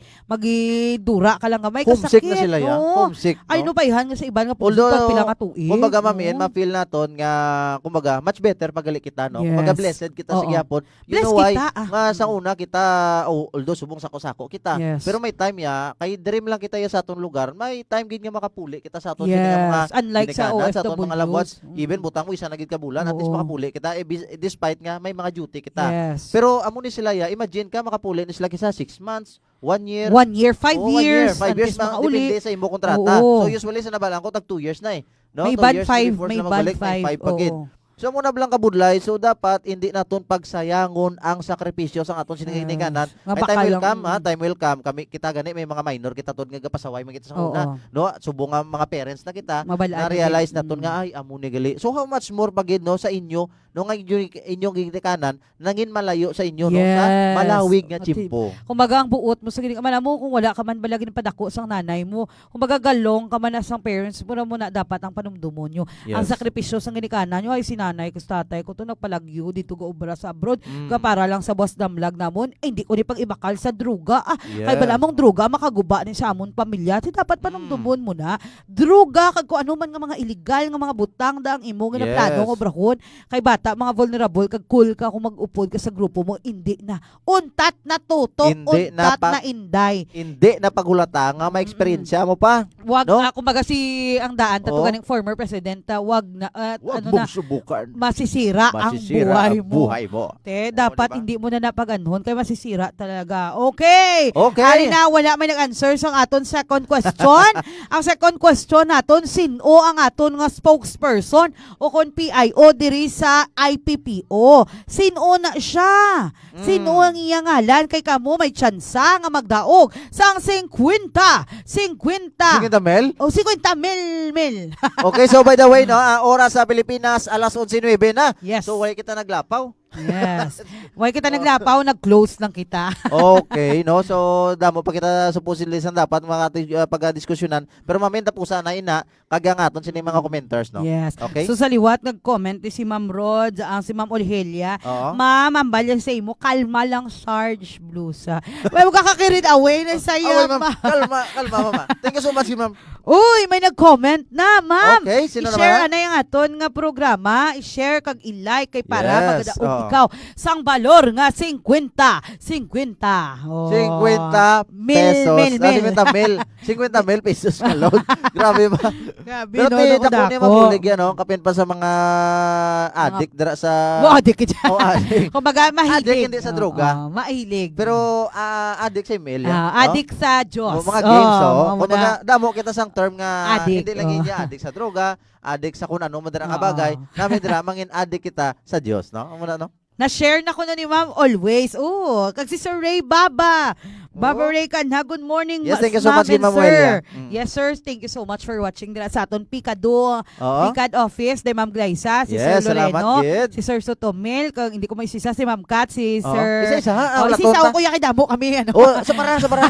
magidura ka lang nga may Homesick kasakit. na sila, ya. Oo. Homesick, Ay, no? no, paihan nga sa iban nga pud Although, pila nga tuig. Kumbaga, ma'am, Oo. yan, ma-feel naton nga, kumbaga, much better pag gali kita, no? Kumbaga, Yes. blessed kita sa Oo. gihapon. You Blessed know why? kita, ah. Nga sa una kita, o-, although subong sako-sako kita, Yes. pero may time ya, kay dream lang kita ya sa aton lugar, may time gid nga makapuli kita sa aton sini nga mga Yes. Unlike sa ginikanan, sa aton mga O F Ws. labuan. Mm. Even butang mo isa na gid ka bulan, at least Oo. makapuli kita, eh, bis- despite nga may mga duty kita. Yes. Pero amo ni sila ya, imagine ka, makapuli ni sila kisa six months, one year. One year, five Oo, one year, years, five until years na, makauli. Depende sa imo kontrata. Oo. So, usually sa nabalaan ko, tag two years na eh. No? May Two ban years five, before may sila ban magbalik, may five. five pa gid. Oo. So, amo na lang kabudlay. So, dapat hindi naton pagsayangon ang sakripisyo sa aton sini nga Yes. ginikanan. Nga May baka time will lang, come, ha? mm. Time will come. Kami, kita gani, may mga minor kita tod nga gapasaway man kita sa Oo. una. No? Subong nga mga parents na kita, Mabalaan na na-realize gid. naton Mm. nga, ay, amo ni gali. So, how much more pa gid, no, sa inyo no, nga inyo, inyong ginikanan, nangin malayo sa inyo, no, sa Yes. malawig nga Mati-, tiyempo. Kumbaga, ang buot mo sa gini-, man mo, kung wala ka man bala ginpadako sang nanay mo, kumbaga, galong ka man na sang parents mo, na mo na dapat ang panumdumon nyo. Ang Yes. sakripisyo sang ginikanan nyo, ay, si nanay ko, si tatay ko to, nagpalagyo dito ga obra sa abroad, Mm. ga para lang sa buwas damlag namon, eh, hindi ko ni pag-ibakal sa droga. Ah, kay Yes. bala mong droga, makaguba ni sa amon pamilya. Ti dapat Mm. panumdumon mo na. Droga, kag kung ano man nga mga illegal nga mga butang da ang imo nga naplano Yes. nga obrahon. Kay bata, mga vulnerable, kag cool ka kung mag-upod ka sa grupo mo, hindi na. Untat na tuto, Hindi na untat pa-, na inday. hindi na paghulata nga may Mm-mm. eksperyensya mo pa, Wag, no? ah, kumbaga si, ang daan, tato Oo. ganing former president, ah, wag na, ah, Wag ano mong na, subukan. masisira ang Masisira buhay ang mo. buhay mo. Te, Oo, dapat diba? hindi mo na napaganhon kay masisira talaga. Okay. Okay. Ari na, wala may nag-answer sa aton second question. Ang second question naton, sin-o ang aton nga spokesperson o kon P I O diri sa I P P O? Sin-o na siya? Sin-o Mm. ang iya ngalan? Kay kamo may tsansa nga magdaog sang singkwenta, singkwenta. Singkwenta mil? O, singkwenta mil, mil. Okay, so by the way, no, ang oras sa Pilipinas, alas onse nuebe na. Yes. So, wala kita naglapaw. Yes. Wala kita naglapaw, nag-close lang kita. Okay, no? So, damo pa kita supposedly sang dapat mga ati-, ah, pagdiskusyonan. Pero mamaya, tapusan na ina, kag ang aton sini mga commenters, no? Yes. Okay? So, sa liwat, nag-comment ni si Ma'am Rod, ang si Ma'am Olhelia. Oo. Ma'am, ang balya sa imo, kalma lang, Sarge Blusa. Well, huwag ka ka-carried away na sa Away, iya, ma'am. ma- Kalma, kalma, mama. Thank you so much, ma'am. Uy, may nag-comment na, ma'am. Okay, sino I-share naman? anay ang aton nga programa. I-share kag i-like kay para Yes, magadaog oo. ikaw sang balor nga singkwenta. Singkwenta. Oh. Singkwenta Mil, pesos. mil, Ah, mil. singkwenta mil. Singkwenta mil pesos ka load. Grabe ba? Grabe, Pero no? ti, Naku, dako ni dako. mabulig yan, no? Kapin pa sa mga Mga adik dira sa Mo adik ka dyan. Oh, adik. Kumbaga, mahilig. Adik, hindi sa Oo, droga. oo, mahilig. Pero, ah, adik sa email yan, Ah, no? adik sa Diyos. Oh, mga games, Oo, oh. mga Kumbaga, damo kita sang term nga Adik, hindi lagi oh. niya adik sa droga, adik sa kung ano mo dira nga Oo. bagay. Nami dira, mangin adik kita sa Diyos, no? Amo na, no? Na-share na ko na ni Ma'am always. Oo, kag si Sir Ray Baba. Baba Oh. Ray Canha, good morning, Yes, thank you so Ma'am much, and Ma'am Sir. Welia. Mm. Yes, sir. Thank you so much for watching dira sa aton Pikado, Oo. Pikad Office, day Ma'am Glyza, si Yes, Sir salamat, Loreno, gid. si Sir Sotomel, kag hindi ko maisisa, si Ma'am Kat, si Oo. Sir Isa-isa, ha? Ah, Oh, wala isa-isa, tonta. ako, kuya, kay damo kami, ano. Oh, sa para, sa para.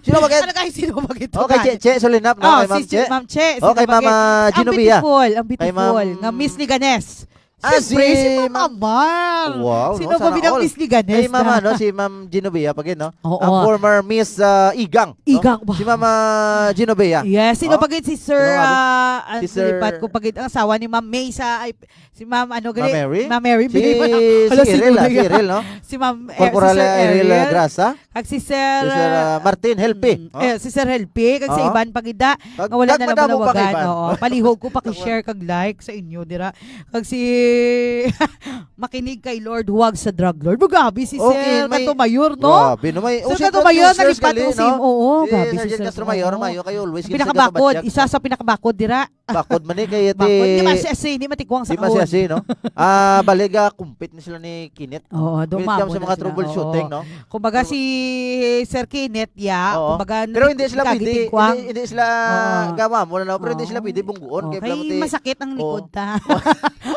Sino ba, gid? Ano kayo, sino ba gito, Okay, gid? Che, Che Solinap, no? Oh, Kay Ma'am si Che. Ma'am Che, Oh, sino kay ba, Mama gid? Ang Genovia. beautiful, ang Kay beautiful, Ma'am nga Miss Liganes. Ah, Siyempre, si si Ma'am Ma'am Amang. Wow, Sino no? ba Sana binang all. Miss Liganes Kay Ma'am, na? ano, si Ma'am Genovia pa gid, no? Oo. Ang former Miss, ah, Igang, no? Igang, wow. Si Ma'am, ah, Genovia. Yes, sino Oh? pa gid si Sir, Sino pa gid? ah, ang Si Sir nilipad ko pa gid, ang asawa ni Ma'am May sa, ay, si Ma'am, ano, Ma'am gali? Mary? Ma'am Mary, Si, bili mo na. si Hala, Eril, sino ah, na si yan? Eril, no? Si Ma'am, eh, Corporal si Sir Eril Eril. Grasa. Kag si Sir, Si Sir, ah, Martin Helpi, Mm. no? Eh, si Sir Helpi, kag sa Oo. iban pa gid da, Kag, nga wala kag na lang madamo pa kay manawagan. Iban. Oo, palihog ko, paki-share kag like sa inyo, dira. Kag si Makinig kay Lord, huwag sa drug lord. Magabi si Okay, Sir may Kanto Mayor, no? Grabe, no? May, Sir oh, Kanto Mayor, Sir nalipad Gali, ko si, no? oo, Si grabe si Sergeant Sir, Castro Mayor, oo. mayo kay always Ang gid sa pinakabakod, Gatubatiag, isa no? sa pinakabakod, dira. Bakod man ni kay Di ba, ate, si, si, hindi matikwa ang di ba si sakon. Asi, no? Ah, baliga, compete ni sila ni Kinit. Oo, When it dumamo comes sa na mga sila, troubleshooting, oo. no? Kumbaga, Pero si Sir Kenneth, ya, Oo. kumbaga, Pero hindi sila pwede, nagkagitikwang. hindi, hindi sila Oo. gawa mo na, no? Pero hindi sila Oo. pwede bungguon. Kay Okay, pala mati-, masakit ang Oo. likod ta.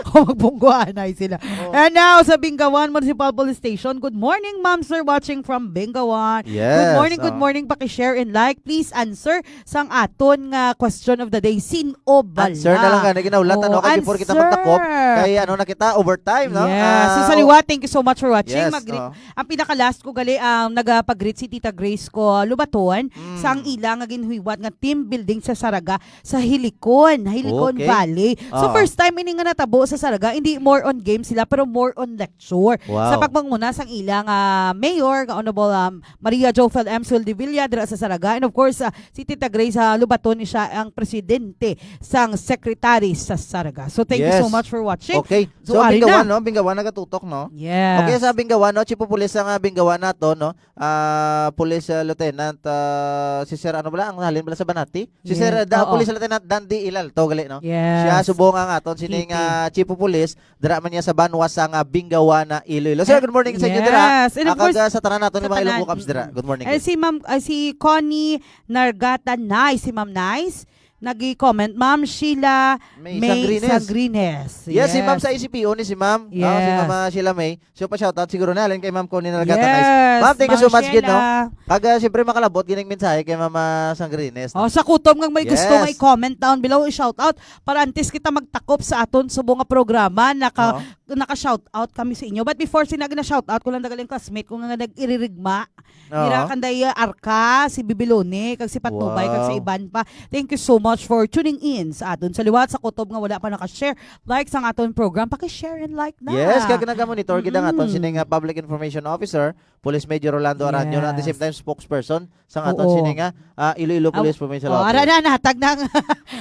Kung magbungguan ay sila. Oo. And now, sa Bingawan Municipal Police Station, good morning, ma'am, sir, watching from Bingawan. Yes, Good morning, good oo. morning. Paki-share and like. Please answer sang aton nga question of the day. Sin-o bala? Answer na lang gani, ginahulat, ano, Oo, kay before kita answer. magtakop, kay ano na kita, overtime, no? Yes. So, Ah, sa liwa, thank you so much for watching. Yes, Magri-, oo. Ang pinaka-last ko gali, ang nagapag-greet si Tita Grace ko Lubaton Mm. sa ang ila nga ginhuywat nga team building sa Saraga sa Hilicon, Hilicon Okay. Valley. So, Oo. first time ini nga natabo sa Saraga, hindi more on game sila, pero more on lecture. Wow. Sa pagpanguna sang ila nga mayor, nga Honorable, um, Maria Jofel M. Soldevilla dira sa Saraga. And of course, uh, si Tita Grace, uh, Lubaton, siya ang presidente sang secretary sa Saraga. So, thank you so Yes. much for watching. Okay. So, So, ari Bingawan, na. no? Bingawan nagatutok, no? Yes. Okay, sa Bingawan, no? Chief of Police sa nga Bingawan nato, no? Ah, Police, uh, Lieutenant, uh, si Sir, ano bala? Ang halin bala sa Banati? Si Sir, Yes. uh, da-, Oo. Police Lieutenant Dandy Ilalto, gali, no? Yes. Siya subong ang aton sining, City. uh, Chief of Police. Dira man niya sa banwa sa nga Bingawan na Iloilo. Sir, Eh, good morning sa inyo dira. yes. And of Akag, course, uh, sa tanan naton sa nga mga Ilonggo tanan. Cops dira. Good morning, Eh, good. si Ma'am, ah, si Connie Nargata Nice, si Ma'am Nice. nag-comment, Ma'am Sheila May May Sangrines. Sangrines. Yes, si Ma'am sa Yes. I C P O ni si Ma'am. Ah, si Yes. Ma'am, ah, Sheila May. So, pa-shoutout siguro na, halin kay Ma'am Connie Nargata Nice. Yes, Ma'am, thank you Ma'am so much gid, no? Sheila. Kag, ah, siyempre, makalabot gining mensahe kay Ma'am, ah, Sangrines, no? Oh, sa kutob nga may gusto Yes. may comment down below, i-shoutout para antes kita magtakop sa aton subong nga programa, naka Oo. naka-shoutout kami sa inyo. But before, sina na-shoutout ko lang dagal ang classmate ko nga nag-iririgma. Oo. Ira kanday, uh, Arca, si Bibilone, kag si Patnubay, kag si Wow. Iban pa. Thank you so much for tuning in sa aton. Sa liwat, sa kutob nga wala pa naka-share, like sang aton program, paki-share and like na. Yes, kag naga-monitor gid ang aton Mm-mm. sini nga Public Information Officer, Police Major Rolando Aranyo, na at the same Yes. time spokesperson sang aton Oo. sini nga, ah, Iloilo Aw, Police Provincial oh, ara Office. na, nahatag na ang,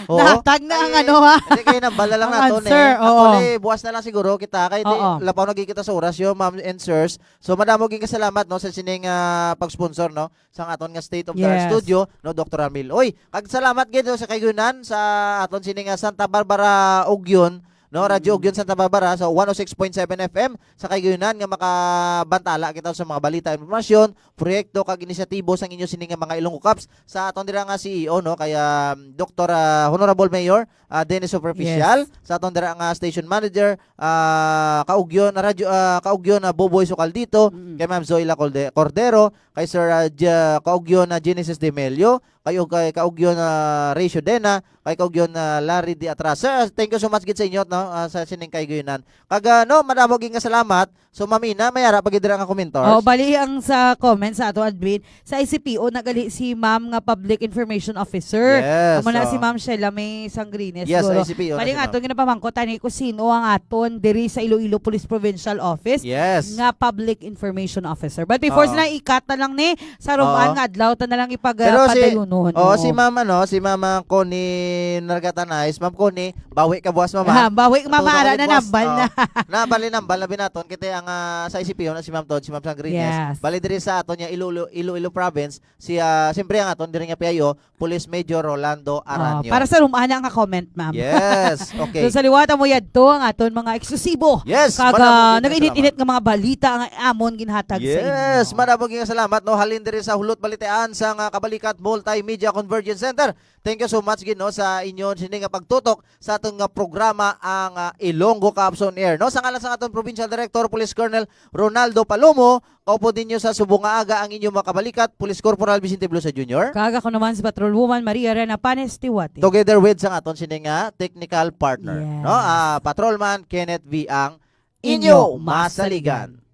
Oo. nahatag na ang Ay, ano, ha? Hindi, kay nambal na lang Ang naton, answer, eh. oo. Actually, buwas na lang siguro kita, kay di, Oo. lapaw na gid kita sa oras, yo, ma'am and sirs. So, madamo gid kasalamat, no, sa sining, ah, pag-sponsor, no, sa aton nga state of the art Yes. studio, no, Doktor Ramil. Oy, kag salamat gid, no, sa Kaygunan, sa aton sining, ah, Santa Barbara Ugyon, no, Radyo Mm. Ugyon Santa Barbara sa one oh six point seven F M sa Kaygunan nga makabantala kita sa mga balita, impormasyon, proyekto kag inisyatibo sang inyo sini nga mga Ilonggo Cops sa aton dira nga C E O, no, kay, um, Doktor, ah, Honorable Mayor, ah, Dennis Superficial, Yes. sa aton dira nga station manager, ah, Kaugyon Radyo, ah, Kaugyon na Boboy Sukaldito, Mm. kay Ma'am Zoila Colde-, Cordero, kay Sir, ah, J-, Kaugyon na Genesis De Melio, kay, kay Kaugyon na Ratio Dena, kay Kaugyon na Larry De Atras. Sir, thank you so much gid sa inyo, no, ah, sa sining Kaygunan. Kag, ah, no, madamo gid nga salamat. So, Ma'am Ina, may ara pa gid dira nga komentar? Oh, bali ang sa comment sa ato admin, sa I C P O nagali si Ma'am nga Public Information Officer. Yes, Amo na si oo. Ma'am Sheila May Sangrines, Yes, siguro. I C P O na Bali si nga ato Ma'am. ginapamangkot ani kung sino ang aton diri sa Iloilo Police Provincial Office Yes. nga Public Information Officer. But before Oo. sila ikat na lang ni sa rumaan Oo. nga adlaw, ta na lang ipag-, Pero ah, si, padayunon. oo, Oo. si Ma'am, ano, si Ma'am, ah, Connie Nargatanais. Ma'am Connie, bawi ka buwas, Ma'am, ah. Ah, bawi, Ma'am, Tutok ara ka na, buwas. nambal Oo. na. Na, bali, nambal na binaton. Kita ang, ah, sa I C P O na si Ma'am Todd, si Ma'am Sangrines. Yes. Bali, diri sa aton niya, Iloilo, Iloilo Province, si, ah, siyempre ang aton diri nga P I O, Police Major Rolando Ah, Aranyo. para sa rumana nga comment, ma'am. Yes, okay. So, sa liwat, amo yadto ang aton mga eksklusibo. Yes, Kag, madamo ah, gid nga nag-init-init salamat. nga mga balita nga amon ginhatag sa Yes, inyo. madamo gid nga salamat, no? Halin diri sa Hulot Balitaan sa nga Kabalikat Multimedia Convergence Center. Thank you so much gid, no, sa inyo sini nga pagtutok sa aton nga programa, ang, ah, Ilonggo Cops on Air, no? Sa ngalan sa aton Provincial Director, Police Colonel Ronaldo Palomo, kaupod ninyo sa subong nga aga ang inyong makabalikat, Police Corporal Vicente Blosa Junior. Kag ako naman si Patrolwoman Maria Rena Panes Tiwati. Together with sang aton sini nga technical partner, Yes. no? Ah, Patrolman Kenneth V ang Inyo inyo masaligan. masaligan.